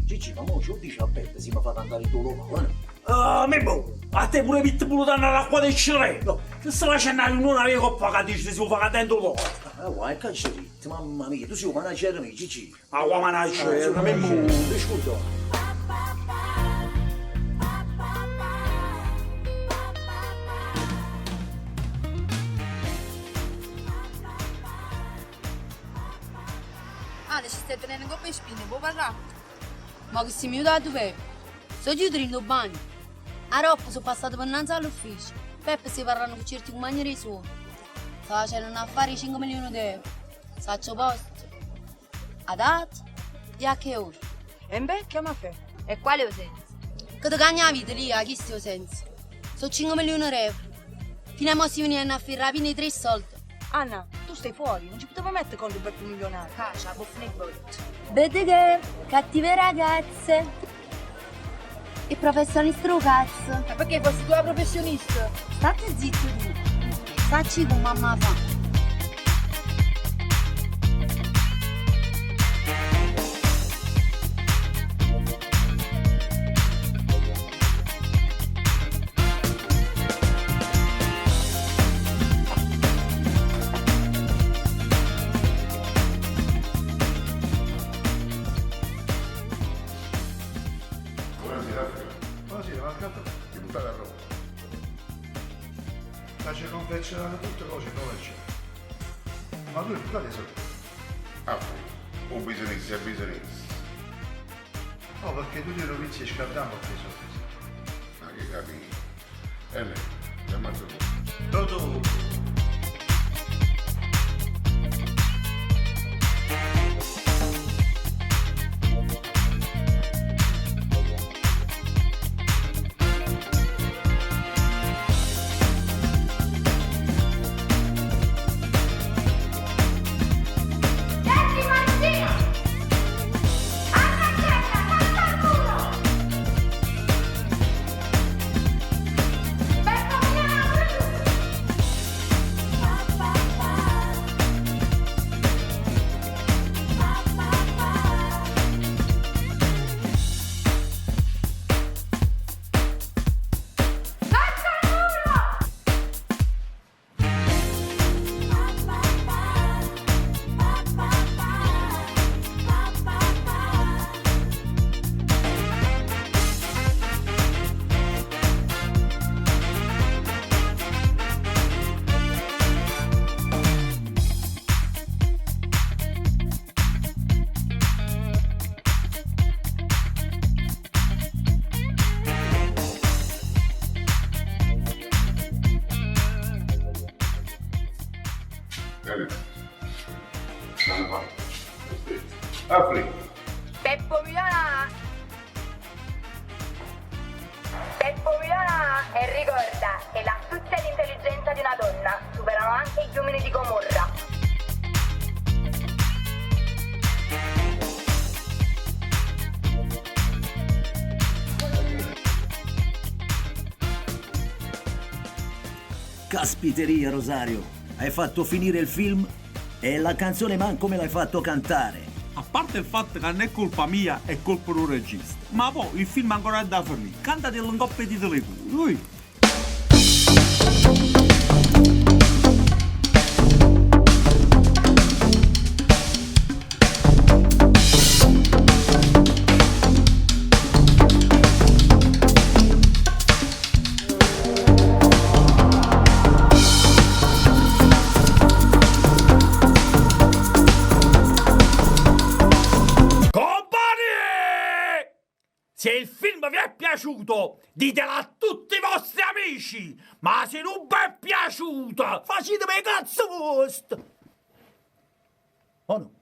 Gigi, ma mo ce lo dici a Peppe se mi fa andare il tuo locale, no? Ah, Mimmo, a te pure Pitbull danno l'acqua del cervello. Che sta facendo non avevo coppa che dice si fa dentro loro. Ah, guarda, che c'è detto, mamma mia, tu sei un manager mio, Gigi. Ma qua manager, Ah, Mimmo. Scusa. Ah, ci stai tenendo con le spine, puoi parlare? Ma che si mi aiutato Peppe? Sono giù in bagno. A Roppo sono passato per innanzi all'ufficio. Peppe si parlano con certi compagni dei suoi. Sta facendo un affare di 5 milioni di euro. Saccio posto. A data e a che ora? E beh, chiama Fe. E quale ho senso? Che ti cagna la vita lì, a chi sto senso? Sono 5 milioni di euro. Fino a mo si venivano a fare rapina i tre soldi. Anna, tu stai fuori, non ci potevo mettere con il Beppe milionario. Caccia, buffone e botto. Vedi che cattive ragazze. Il professionista lo cazzo. Ma perché fossi tu la professionista? State zitto tu. Sacci con mamma fa. Buonasera. Buonasera, Marco. Ti buttate a Roma. Ma ci confezionano tutte cose nuove c'è. Ma tu quali sono? Ah, un business è business. No, perché tu ti rovizzi e scaldiamo che soldi. Ma che capito? E lei, ti ammazzo tu. Totò! Senti Martina! Anna a terra, faccia al muro! Beppo Milano, pure tu! Bene. Stanno fatto. Apri. Peppo Milionario! Peppo Milionario! E ricorda che l'astuzia e l'intelligenza di una donna superano anche gli uomini di Gomorra. Caspiteria, Rosario, hai fatto finire il film e la canzone manco me l'hai fatto cantare. A parte il fatto che non è colpa mia, è colpa del regista. Ma poi il film ancora è da finire. Cantatelo in coppia di telefono. Ui. Compagni! Se il film vi è piaciuto, ditelo a tutti i vostri amici! Ma se non vi è piaciuto, Facitemi cazzo vostro! Oh no?